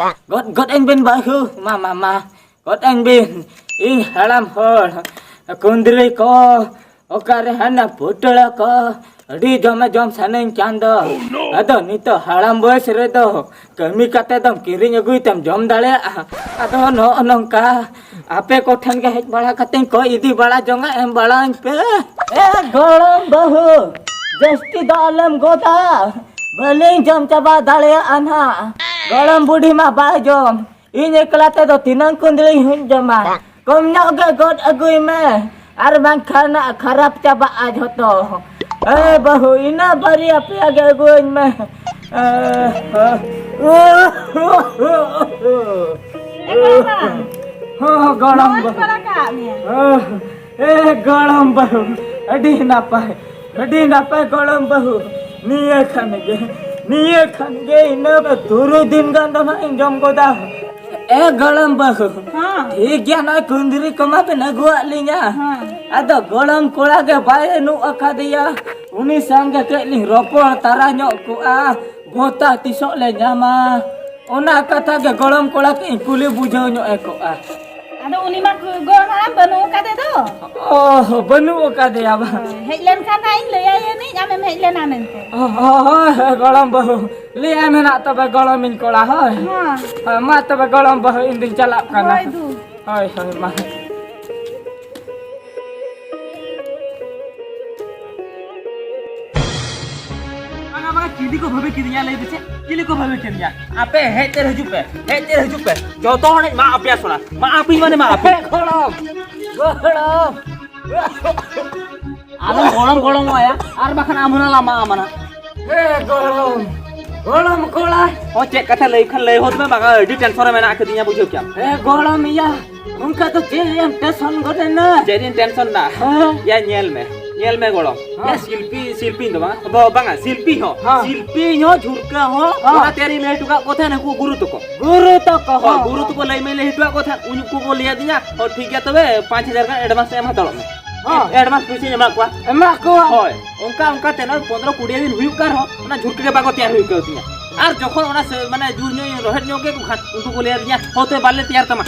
ᱜᱚᱫ ᱜᱚᱫ ᱟᱹᱧ ᱵᱮᱱ ᱵᱟᱹᱦᱩ, ᱢᱟ, ᱢᱟ, ᱢᱟ, ᱜᱚᱫ ᱟᱹᱧ ᱵᱤᱱ᱾ ᱤᱧ ᱦᱟᱲᱟᱢ ᱦᱚᱲ ᱠᱩᱸᱫᱽᱲᱤ ᱠᱚ ᱚᱠᱟᱨᱮ ᱦᱟᱱᱟ ᱯᱩᱴᱲᱟᱹ ᱠᱚ ᱟᱹᱰᱤ ᱡᱚᱢᱮ ᱡᱚᱢ ᱥᱟᱱᱟᱧ ᱠᱟᱱ ᱫᱚ᱾ ᱟᱫᱚ ᱱᱤᱛᱚᱜ ᱦᱟᱲᱟᱢ ᱵᱚᱭᱮᱥ ᱨᱮᱫᱚ ᱠᱟᱹᱢᱤ ᱠᱟᱛᱮ ᱫᱚᱢ ᱠᱤᱨᱤᱧ ᱟᱹᱜᱩᱭ ᱛᱮᱢ ᱡᱚᱢ ᱫᱟᱲᱮᱭᱟᱜᱼᱟ᱾ ᱟᱫᱚ ᱱᱚᱜᱼᱚ ᱱᱚᱝᱠᱟ ᱟᱯᱮ ᱠᱚᱴᱷᱮᱱ ᱜᱮ ᱦᱮᱡ ᱵᱟᱲᱟ ᱠᱟᱛᱮᱧ ᱠᱚᱭ ᱤᱫᱤ ᱵᱟᱲᱟ ᱡᱚᱝᱟ, ᱮᱢ ᱵᱟᱲᱟᱧ ᱯᱮ᱾ ᱮ ᱜᱚᱲᱚᱢ ᱵᱟᱹᱦᱩ, ᱡᱟᱹᱥᱛᱤ ᱫᱚ ᱟᱞᱚᱢ ᱜᱚᱫᱟ, ᱵᱟᱹᱞᱤᱧ ᱡᱚᱢ ᱪᱟᱵᱟ ᱫᱟᱲᱮᱭᱟᱜᱼᱟ ᱱᱟᱦᱟᱜ᱾ ᱜᱚᱲᱚᱢ ᱵᱩᱰᱷᱤ ᱢᱟ ᱵᱟᱭ ᱡᱚᱢ, ᱤᱧ ᱮᱠᱞᱟ ᱛᱮᱫᱚ ᱛᱤᱱᱟᱹᱝ ᱠᱩᱸᱫᱽᱲᱤᱧ ᱦᱩᱧ ᱡᱚᱢᱟ? ᱠᱚᱢ ᱧᱚᱜ ᱜᱮ ᱜᱚᱫ ᱟᱹᱜᱩᱭ ᱢᱮ, ᱟᱨ ᱵᱟᱝᱠᱷᱟᱱ ᱱᱟᱜ ᱠᱷᱟᱨᱟᱯ ᱪᱟᱵᱟᱜᱼᱟ ᱡᱷᱚᱛᱚ᱾ ᱮ ᱵᱟᱹᱦᱩ, ᱤᱱᱟᱹ ᱵᱟᱨᱭᱟ ᱯᱮᱭᱟ ᱜᱮ ᱟᱹᱜᱩᱣᱟᱹᱧ ᱢᱮ᱾ ᱮ, ᱮ, ᱮ, ᱮ, ᱮ, ᱮ, ᱮ, ᱦᱚᱸ, ᱦᱚᱸ, ᱜᱚᱲᱚᱢ ᱱᱚᱣᱟᱧ ᱵᱟᱹᱦᱩ᱾ ᱠᱚᱨᱟᱣ ᱠᱟᱜ ᱢᱮᱭᱟ᱾ ᱚ, ᱮ, ᱜᱚᱲᱚᱢ ᱵᱟᱹᱦᱩ, ᱟᱹᱰᱤ ᱱᱟᱯᱟᱭ, ᱟᱹᱰᱤ ᱱᱟᱯᱟᱭ ᱜᱚᱲᱚᱢ ᱵᱟᱹᱦᱩ᱾ ᱱᱤᱭᱟᱹ ᱠᱷᱟᱱ ᱜᱮ, ᱱᱤᱭᱟᱹ ᱠᱷᱟᱱ ᱜᱮ ᱤᱱᱟᱹ ᱫᱚ ᱛᱩᱨᱩᱭ ᱫᱤᱱ ᱜᱟᱱ ᱫᱚ ᱱᱟᱜ ᱤᱧ ᱡᱚᱢ ᱜᱚᱫᱟ᱾ ᱮ ᱜᱚᱲᱚᱢ ᱵᱟᱹᱦᱩ, ᱦᱮᱸ᱾ ᱴᱷᱤᱠ ᱜᱮᱭᱟ, ᱱᱚᱜᱼᱚᱭ ᱠᱩᱸᱫᱽᱨᱤ ᱠᱚᱢᱟ ᱵᱮᱱ ᱟᱹᱜᱩᱣᱟᱫ ᱞᱤᱧᱟ᱾ ᱦᱮᱸ᱾ ᱟᱫᱚ ᱜᱚᱲᱚᱢ ᱠᱚᱲᱟ ᱜᱮ ᱵᱟᱭ ᱵᱟᱹᱱᱩᱜ ᱟᱠᱟᱫᱮᱭᱟ, ᱩᱱᱤ ᱥᱟᱝᱜᱮ ᱠᱟᱹᱡ ᱞᱤᱧ ᱨᱚᱯᱚᱲ ᱛᱟᱨᱟ ᱧᱚᱜ ᱠᱚᱜᱼᱟ, ᱵᱷᱚᱛᱟ ᱛᱤᱥᱚᱜ ᱞᱮ ᱧᱟᱢᱟ, ᱚᱱᱟ ᱠᱟᱛᱷᱟ ᱜᱮ ᱜᱚᱲᱚᱢ ᱠᱚᱲᱟ ᱠᱟᱹᱡ ᱤᱧ ᱠᱩᱞᱤ ᱵᱩᱡᱷᱟᱹᱣ ᱧᱚᱜ ᱮ ᱠᱚᱜᱼᱟ᱾ ᱟᱫᱚ ᱩᱱᱤ ᱢᱟ ᱜᱚᱲᱚᱢ ᱦᱟᱲᱟᱢ ᱵᱟᱹᱱᱩᱜ ᱟᱠᱟᱫᱮ ᱫᱚ᱾ ᱚ, ᱵᱟᱹᱱᱩᱜ ᱟᱠᱟᱫᱮᱭᱟ ᱵᱟᱝ? ᱦᱳᱭ, ᱦᱮᱡ ᱞᱮᱱᱠᱷᱟᱱ ᱦᱟᱸᱜ ᱤᱧ ᱞᱟᱹᱭᱟᱭᱟ ᱱᱤᱡ, ᱟᱢᱮᱢ ᱦᱮᱡ ᱞᱮᱱᱟ ᱢᱮᱱᱛᱮ᱾ ᱚ, ᱦᱳᱭ, ᱦᱳᱭ, ᱜᱚᱲᱚᱢ ᱵᱟᱹᱦᱩ, ᱞᱟᱹᱭᱟᱭ ᱢᱮ ᱱᱟᱜ ᱛᱚᱵᱮ ᱜᱚᱲᱚᱢᱤᱧ ᱠᱚᱲᱟ, ᱦᱳᱭ᱾ ᱦᱮᱸ᱾ ᱦᱳᱭ, ᱢᱟ ᱛᱚᱵᱮ ᱜᱚᱲᱚᱢ ᱵᱟᱹᱦᱩ, ᱤᱧ ᱫᱩᱧ ᱪᱟᱞᱟᱜ ᱠᱟᱱᱟ᱾ ᱦᱳᱭ ᱫᱩ᱾ ᱦᱳᱭ, ᱦᱳᱭ, ᱢᱟ᱾ ᱵᱟᱝᱟ, ᱵᱟᱝᱟ, ᱪᱤᱞᱤ ᱠᱚ ᱵᱷᱟᱹᱵᱤ ᱠᱤᱫᱤᱧᱟ ᱞᱟᱹᱭ ᱯᱮᱥᱮ? ᱪᱤᱞᱤ ᱠᱚ ᱵᱷᱟᱹᱵᱤ ᱠᱤᱫᱤᱧᱟ? ᱟᱯᱮ ᱦᱮᱡ ᱛᱮ ᱦᱤᱡᱩᱜ ᱯᱮ, ᱦᱮᱡ ᱛᱮ ᱦᱤᱡᱩᱜ ᱯᱮ, ᱡᱚᱛᱚ ᱦᱚᱲᱤᱧ ᱢᱟ ᱟᱯᱮᱭᱟ ᱥᱚᱲᱟ, ᱢᱟ ᱟᱯᱮ᱾ ᱜᱚᱲᱚᱢ, ᱜᱚᱲᱚᱢ᱾ ᱟᱞᱚᱢ ᱜᱚᱲᱚᱢ ᱜᱚᱲᱚᱢ ᱟᱭᱟ, ᱟᱨ ᱵᱟᱠᱷᱟᱱ ᱟᱢ ᱦᱚᱸ ᱱᱟᱞᱟ ᱢᱟ ᱟᱢᱟᱱᱟ᱾ ᱦᱮ ᱜᱚᱲᱚᱢ, ᱜᱚᱲᱚᱢ ᱠᱚᱲᱟ᱾ ᱦᱚᱸ, ᱪᱮᱫ ᱠᱟᱛᱷᱟ ᱞᱟᱹᱭ ᱠᱷᱟᱱ ᱞᱟᱹᱭ ᱦᱚᱫ ᱢᱮ, ᱵᱟᱝᱟ ᱟᱹᱰᱤ ᱴᱮᱱᱥᱚᱱ ᱨᱮ ᱢᱮᱱᱟᱜ ᱟᱠᱟᱫᱤᱧᱟ, ᱵᱩᱡᱷᱟᱹᱣ ᱠᱮᱜᱼᱟᱢ᱾ ᱦᱮ ᱜᱚᱲᱚᱢ ᱤᱭᱟ, ᱚᱱᱠᱟ ᱫᱚ ᱪᱮᱫ ᱮᱢ ᱴᱮᱱᱥᱚᱱ ᱜᱚᱫ ᱮᱱᱟ? ᱪᱮᱫ ᱤᱧ ᱴᱮᱱᱥᱚᱱ ᱫᱟ? ᱦᱮᱸ᱾ ᱭᱟ ᱧᱮᱞ ᱢᱮ, ᱧᱮᱞ ᱢᱮ ᱜᱚᱲᱚᱢ᱾ ᱦᱮᱸ᱾ ᱭᱟ ᱥᱤᱞᱯᱤ, ᱥᱤᱞᱯᱤᱧ ᱫᱚ ᱵᱟᱝᱟ, ᱵᱟ-, ᱵᱟᱝᱟ ᱥᱤᱞᱯᱤ ᱦᱚᱸ, ᱦᱮᱸ᱾ ᱥᱤᱞᱯᱤᱧ ᱦᱚᱸ, ᱡᱷᱩᱨᱠᱟᱹ ᱦᱚᱸ, ᱦᱮᱸ᱾ ᱚᱱᱟ ᱛᱮᱭᱟᱨᱤᱧ ᱞᱟᱹᱭ ᱦᱚᱴᱚ ᱠᱟᱜ ᱠᱚ ᱛᱟᱦᱮᱸᱫ, ᱩᱱᱠᱩ ᱜᱩᱨᱩ ᱛᱟᱠᱚ᱾ ᱜᱩᱨᱩ ᱛᱟᱠᱚ, ᱦᱳᱭ, ᱦᱮᱸ᱾ ᱜᱩᱨᱩ ᱛᱟᱠᱚ ᱞᱟᱹᱭ ᱢᱟᱹᱧ ᱞᱟᱹᱭ ᱦᱚᱴᱚ ᱠᱟᱜ ᱠᱚ ᱛᱟᱦᱮᱸᱫ, ᱩᱱᱠᱩ ᱠᱚ ᱞᱟᱹᱭ ᱟᱹᱫᱤᱧᱟ, ᱦᱳᱭ ᱴᱷᱤᱠ ᱜᱮᱭᱟ ᱛᱚᱵᱮ ᱯᱟᱸᱪ ᱦᱟᱡᱟᱨ ᱜᱟᱱ advance ᱮᱢ ᱦᱟᱛᱟᱲᱚᱜ ᱢᱮ᱾ ᱦᱮᱸ᱾ Advance ᱯᱩᱭᱥᱟᱹᱧ ᱮᱢᱟᱜ ᱠᱚᱣᱟ᱾ ᱮᱢᱟᱜ ᱠᱚᱣᱟ᱾ ᱦᱳᱭ, ᱚᱱᱠᱟ ᱚᱱᱠᱟ ᱛᱮ ᱱᱚᱜᱼᱚᱭ ᱯᱚᱱᱫᱽᱨᱚ ᱠᱩᱲᱤ ᱫᱤᱱ ᱦᱩᱭᱩᱜ ᱠᱟᱱ ᱨᱮᱦᱚᱸ ᱚᱱᱟ ᱡᱷᱩᱨᱠᱟᱹ ᱜᱮ ᱵᱟᱠᱚ ᱛᱮᱭᱟᱨ ᱦᱩᱭ ᱠᱟᱣᱫᱤᱧᱟ᱾ ᱟᱨ ᱡᱚᱠᱷᱚᱱ ᱚᱱᱟ ᱥᱮ, ᱢᱟᱱᱮ ᱡᱩᱨ ᱧᱚᱜ ᱤᱧ ᱨᱚᱦᱮᱫ ᱧᱚᱜ ᱠᱮᱫ ᱠᱚ ᱠᱷᱟᱱ ᱩᱱᱠᱩ ᱠᱚ ᱞᱟᱹᱭ ᱟᱹᱫᱤᱧᱟ, "ᱦᱚᱸ ᱛᱚᱵᱮ ᱵᱟᱞᱮ ᱛᱮᱭᱟᱨ ᱛᱟᱢᱟ᱾"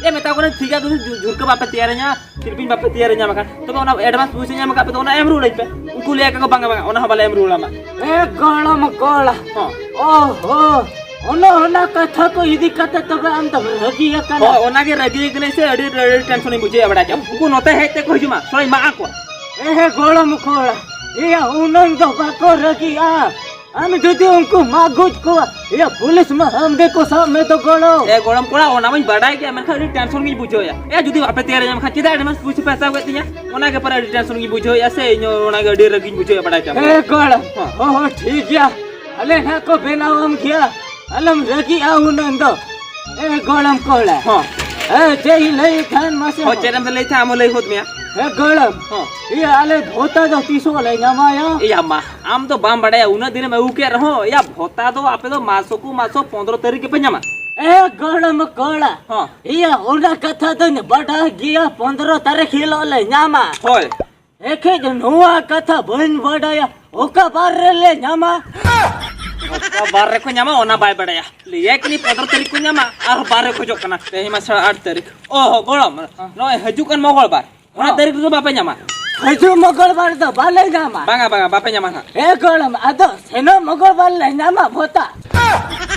ᱮ ᱢᱮᱛᱟ ᱠᱚ ᱠᱟᱹᱱᱟᱹᱧ, "ᱴᱷᱤᱠ ᱜᱮᱭᱟ, ᱡᱩᱫᱤ ᱡᱷᱩᱨᱠᱟᱹ ᱵᱟᱯᱮ ᱛᱮᱭᱟᱨᱤᱧᱟ, ᱥᱤᱞᱯᱤᱧ ᱵᱟᱯᱮ ᱛᱮᱭᱟᱨᱤᱧᱟ ᱵᱟᱠᱷᱟᱱ, ᱛᱚᱵᱮ ᱚᱱᱟ advance ᱯᱩᱭᱥᱟᱹᱧ ᱮᱢ ᱟᱠᱟᱫ ᱯᱮ ᱫᱚ ᱚᱱᱟ ᱮᱢ ᱨᱩᱣᱟᱹᱲᱟᱹᱧ ᱯᱮ᱾" ᱩᱱᱠᱩ ᱞᱟᱹᱭ ᱟᱠᱚ, "ᱵᱟᱝᱟ, ᱵᱟᱝᱟ, ᱚᱱᱟ ᱦᱚᱸ ᱵᱟᱞᱮ ᱮᱢ ᱨᱩᱣᱟᱹᱲ ᱟᱢᱟ᱾" ᱮ ᱜᱚᱲᱚᱢ ᱠᱚᱲᱟ᱾ ᱦᱚᱸ᱾ ᱚ ᱦᱚ, ᱚᱱᱟ, ᱚᱱᱟ ᱠᱟᱛᱷᱟ ᱠᱚ ᱤᱫᱤ ᱠᱟᱛᱮ ᱛᱚᱵᱮ ᱟᱢ ᱫᱚᱢ ᱨᱟᱹᱜᱤ ᱟᱠᱟᱱᱟ? ᱦᱳᱭ, ᱚᱱᱟ ᱜᱮ ᱨᱟᱹᱜᱤ ᱠᱟᱹᱱᱟᱹᱧ ᱥᱮ ᱟᱹᱰᱤ, ᱟᱹᱰᱤ ᱴᱮᱱᱥᱚᱱᱤᱧ ᱵᱩᱡᱷᱟᱹᱣᱮᱫᱼᱟ, ᱵᱟᱲᱟᱭ ᱠᱮᱫᱟᱢ᱾ ᱩᱱᱠᱩ ᱱᱚᱛᱮ ᱦᱮᱡ ᱛᱮ ᱠᱚ ᱦᱤᱡᱩᱜ ᱢᱟ, ᱥᱚᱲᱟᱧ ᱢᱟᱜ ᱟᱠᱚᱣᱟ᱾ ᱮ ᱦᱮ ᱜᱚᱲᱚᱢ ᱠᱚᱲᱟ, ᱤᱭᱟᱹ ᱩᱱᱟᱹᱝ ᱫᱚ ᱵᱟᱠᱚ ᱨᱟᱹᱜᱤᱜᱼᱟ᱾ ᱟᱢ ᱡᱩᱫᱤ ᱩᱱᱠᱩ ᱢᱟᱜ ᱜᱚᱡ ᱠᱚᱣᱟ, ᱤᱭᱟᱹ ᱯᱩᱞᱤᱥ ᱢᱟ ᱟᱢ ᱜᱮᱠᱚ ᱥᱟᱵ ᱢᱮ ᱫᱚ ᱜᱚᱲᱚᱢ᱾ ᱮ ᱜᱚᱲᱚᱢ ᱠᱚᱲᱟ, ᱚᱱᱟ ᱢᱟᱧ ᱵᱟᱰᱟᱭ ᱜᱮᱭᱟ, ᱢᱮᱱᱠᱷᱟᱱ ᱟᱹᱰᱤ ᱴᱮᱱᱥᱚᱱ ᱜᱤᱧ ᱵᱩᱡᱷᱟᱹᱣᱮᱫᱼᱟ᱾ ᱮ ᱡᱩᱫᱤ ᱵᱟᱯᱮ ᱛᱮᱭᱟᱨᱤᱧᱟ ᱢᱮᱱᱠᱷᱟᱱ ᱪᱮᱫᱟᱜ advance ᱯᱩᱭᱥᱟᱹ ᱯᱮ ᱦᱟᱛᱟᱣ ᱠᱮᱫ ᱛᱤᱧᱟ? ᱚᱱᱟ ᱜᱮ ᱯᱟᱨᱟ ᱟᱹᱰᱤ ᱴᱮᱱᱥᱚᱱ ᱜᱤᱧ ᱵᱩᱡᱷᱟᱹᱣᱮᱫᱼᱟ ᱥᱮ, ᱤᱧ ᱦᱚᱸ ᱚᱱᱟ ᱜᱮ ᱟᱹᱰᱤ ᱨᱟᱹᱜᱤᱧ ᱵᱩᱡᱷᱟᱹᱣᱮᱫᱼᱟ, ᱵᱟᱰᱟᱭ ᱠᱮᱫᱟᱢ᱾ ᱦᱮᱸ ᱜᱚᱲᱚᱢ᱾ ᱦᱚᱸ᱾ ᱦᱚᱸ, ᱦᱚᱸ, ᱴᱷᱤᱠ ᱜᱮᱭᱟ᱾ ᱟᱞᱮ ᱱᱟᱦᱟᱜ ᱠᱚ ᱵᱮᱱᱟᱣᱟᱢ ᱜᱮᱭᱟ᱾ ᱟᱞᱚᱢ ᱨᱟᱹᱜᱤᱜᱼᱟ ᱩᱱᱟᱹᱝ ᱫᱚ᱾ ᱮ ᱜᱚᱲᱚᱢ ᱠᱚᱲᱟ᱾ ᱦᱚᱸ᱾ ᱮ, ᱪᱮᱫ ᱤᱧ ᱞᱟᱹᱭᱮᱫ ᱛᱟᱦᱮᱱ ᱢᱟᱥᱮ? ᱦᱚᱸ, ᱪᱮᱫ ᱮᱢ ᱞᱟᱹᱭᱮᱫ ᱛᱟᱦᱮᱸᱫ? ᱟᱢ ᱦᱚᱸ ᱞᱟᱹᱭ ᱦᱚᱫ ᱢᱮᱭᱟ᱾ ᱦᱮᱸ ᱜᱚᱲᱚᱢ᱾ ᱦᱚᱸ᱾ ᱤᱭᱟᱹ, ᱟᱞᱮ ᱵᱷᱚᱛᱟ ᱫᱚ ᱛᱤᱥᱚᱜ ᱞᱮ ᱧᱟᱢᱟᱭᱟ? ᱮᱭᱟ ᱢᱟ, ᱟᱢ ᱫᱚ ᱵᱟᱢ ᱵᱟᱰᱟᱭᱟ, ᱩᱱᱟᱹᱜ ᱫᱤᱱᱮᱢ ᱟᱹᱜᱩ ᱠᱮᱫ ᱨᱮᱦᱚᱸ, ᱮᱭᱟ ᱵᱷᱚᱛᱟ ᱫᱚ ᱟᱯᱮ ᱫᱚ ᱢᱟᱥᱚᱠᱚ ᱢᱟᱥᱚ ᱯᱚᱱᱫᱽᱨᱚ ᱛᱟᱹᱨᱤᱠᱷ ᱜᱮᱯᱮ ᱧᱟᱢᱟ᱾ ᱮ ᱜᱚᱲᱚᱢ ᱠᱚᱲᱟ, ᱦᱚᱸ᱾ ᱤᱭᱟᱹ, ᱚᱱᱟ ᱠᱟᱛᱷᱟ ᱫᱚᱧ ᱵᱟᱰᱟᱭ ᱜᱮᱭᱟ, ᱯᱚᱱᱫᱽᱨᱚ ᱛᱟᱹᱨᱤᱠᱷ ᱦᱤᱞᱳᱜ ᱞᱮ ᱧᱟᱢᱟ᱾ ᱦᱳᱭ᱾ ᱮᱠᱷᱮᱡ ᱱᱚᱣᱟ ᱠᱟᱛᱷᱟ ᱵᱟᱹᱧ ᱵᱟᱰᱟᱭᱟ, ᱚᱠᱟ ᱵᱟᱨ ᱨᱮᱞᱮ ᱧᱟᱢᱟ? ᱚᱠᱟ ᱵᱟᱨ ᱨᱮᱠᱚ ᱧᱟᱢᱟ, ᱚᱱᱟ ᱵᱟᱭ ᱵᱟᱰᱟᱭᱟ᱾ ᱞᱟᱹᱭᱟᱭ ᱠᱟᱹᱱᱟᱹᱧ ᱯᱚᱱᱫᱽᱨᱚ ᱛᱟᱹᱨᱤᱠᱷ ᱠᱚ ᱧᱟᱢᱟ, ᱟᱨ ᱵᱟᱨ ᱨᱮ ᱠᱷᱚᱡᱚᱜ ᱠᱟᱱᱟ᱾ ᱛᱮᱦᱮᱧ ᱢᱟ ᱥᱟᱲᱮ ᱟᱴ ᱛᱟᱹᱨᱤᱠᱷ᱾ ᱚ, ᱜᱚᱲᱚᱢ, ᱱᱚᱜᱼᱚᱭ ᱦᱤᱡᱩᱜ ᱠᱟᱱ ᱢᱚᱝᱜᱚᱞ ᱵᱟᱨ, ᱚᱱᱟ ᱦᱚᱸ᱾ ᱛᱟᱹᱨᱤᱠᱷ ᱨᱮᱫᱚ ᱵᱟᱯᱮ ᱧᱟᱢᱟ᱾ ᱦᱤᱡᱩᱜ ᱢᱚᱝᱜᱚᱞ ᱵᱟᱨ ᱫᱚ ᱵᱟᱞᱮ ᱧᱟᱢᱟ᱾ ᱵᱟᱝᱟ, ᱵᱟᱝᱟ, ᱵᱟᱯᱮ ᱧᱟᱢᱟ ᱱᱟᱦᱟᱜ᱾ ᱮ ᱜᱚᱲᱚᱢ, ᱟᱫᱚ ᱥᱮᱱᱚᱜ ᱢᱚᱝᱜᱚᱞ ᱵᱟᱨ ᱞᱮ ᱧᱟᱢᱟ ᱵᱷᱚᱛᱟ᱾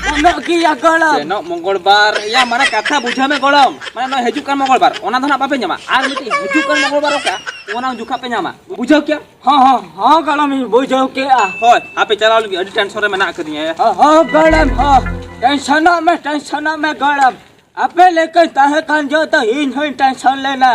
ᱜᱟᱱᱚᱜ ᱜᱮᱭᱟ ᱜᱚᱲᱚᱢ᱾ ᱥᱮᱱᱚᱜ ᱢᱚᱝᱜᱚᱞ ᱵᱟᱨ, ᱭᱟ, ᱢᱟᱱᱮ ᱠᱟᱛᱷᱟ ᱵᱩᱡᱷᱟᱹᱣ ᱢᱮ ᱜᱚᱲᱚᱢ᱾ ᱢᱟᱱᱮ ᱱᱚᱜᱼᱚᱭ ᱦᱤᱡᱩᱜ ᱠᱟᱱ ᱢᱚᱝᱜᱚᱞ ᱵᱟᱨ, ᱚᱱᱟ ᱫᱚ ᱱᱟᱦᱟᱜ ᱵᱟᱯᱮ ᱧᱟᱢᱟ᱾ ᱟᱨ ᱢᱤᱫᱴᱤᱡ ᱦᱤᱡᱩᱜ ᱠᱟᱱ ᱢᱚᱝᱜᱚᱞ ᱵᱟᱨ ᱚᱠᱟ, ᱚᱱᱟ ᱡᱚᱠᱷᱟ ᱯᱮ ᱧᱟᱢᱟ᱾ ᱵᱩᱡᱷᱟᱹᱣ ᱠᱮᱭᱟ? ᱦᱚᱸ, ᱦᱚᱸ, ᱦᱚᱸ, ᱜᱚᱲᱚᱢᱤᱧ ᱵᱩᱡᱷᱟᱹᱣ ᱠᱮᱜᱼᱟ᱾ ᱦᱳᱭ, ᱟᱯᱮ ᱪᱟᱞᱟᱣ ᱞᱟᱹᱜᱤᱫ ᱟᱹᱰᱤ ᱴᱮᱱᱥᱚᱱ ᱨᱮ ᱢᱮᱱᱟᱜ ᱟᱠᱟᱫᱤᱧᱟ᱾ ᱦᱚᱸ, ᱦᱚᱸ, ᱜᱚᱲᱚᱢ, ᱦᱚᱸ, ᱴᱮᱱᱥᱚᱱᱚᱜ ᱢᱮ, ᱴᱮᱱᱥᱚᱱᱚᱜ ᱢᱮ, ᱜᱚᱲᱚᱢ᱾ ᱟᱯᱮ ᱞᱮᱠᱟᱧ ᱛᱟᱦᱮᱸ ᱠᱷᱟᱱ ᱡᱚᱛᱚ ᱤᱧ ᱦᱚᱸᱧ ᱴᱮᱱᱥᱚᱱ ᱞᱮᱱᱟ᱾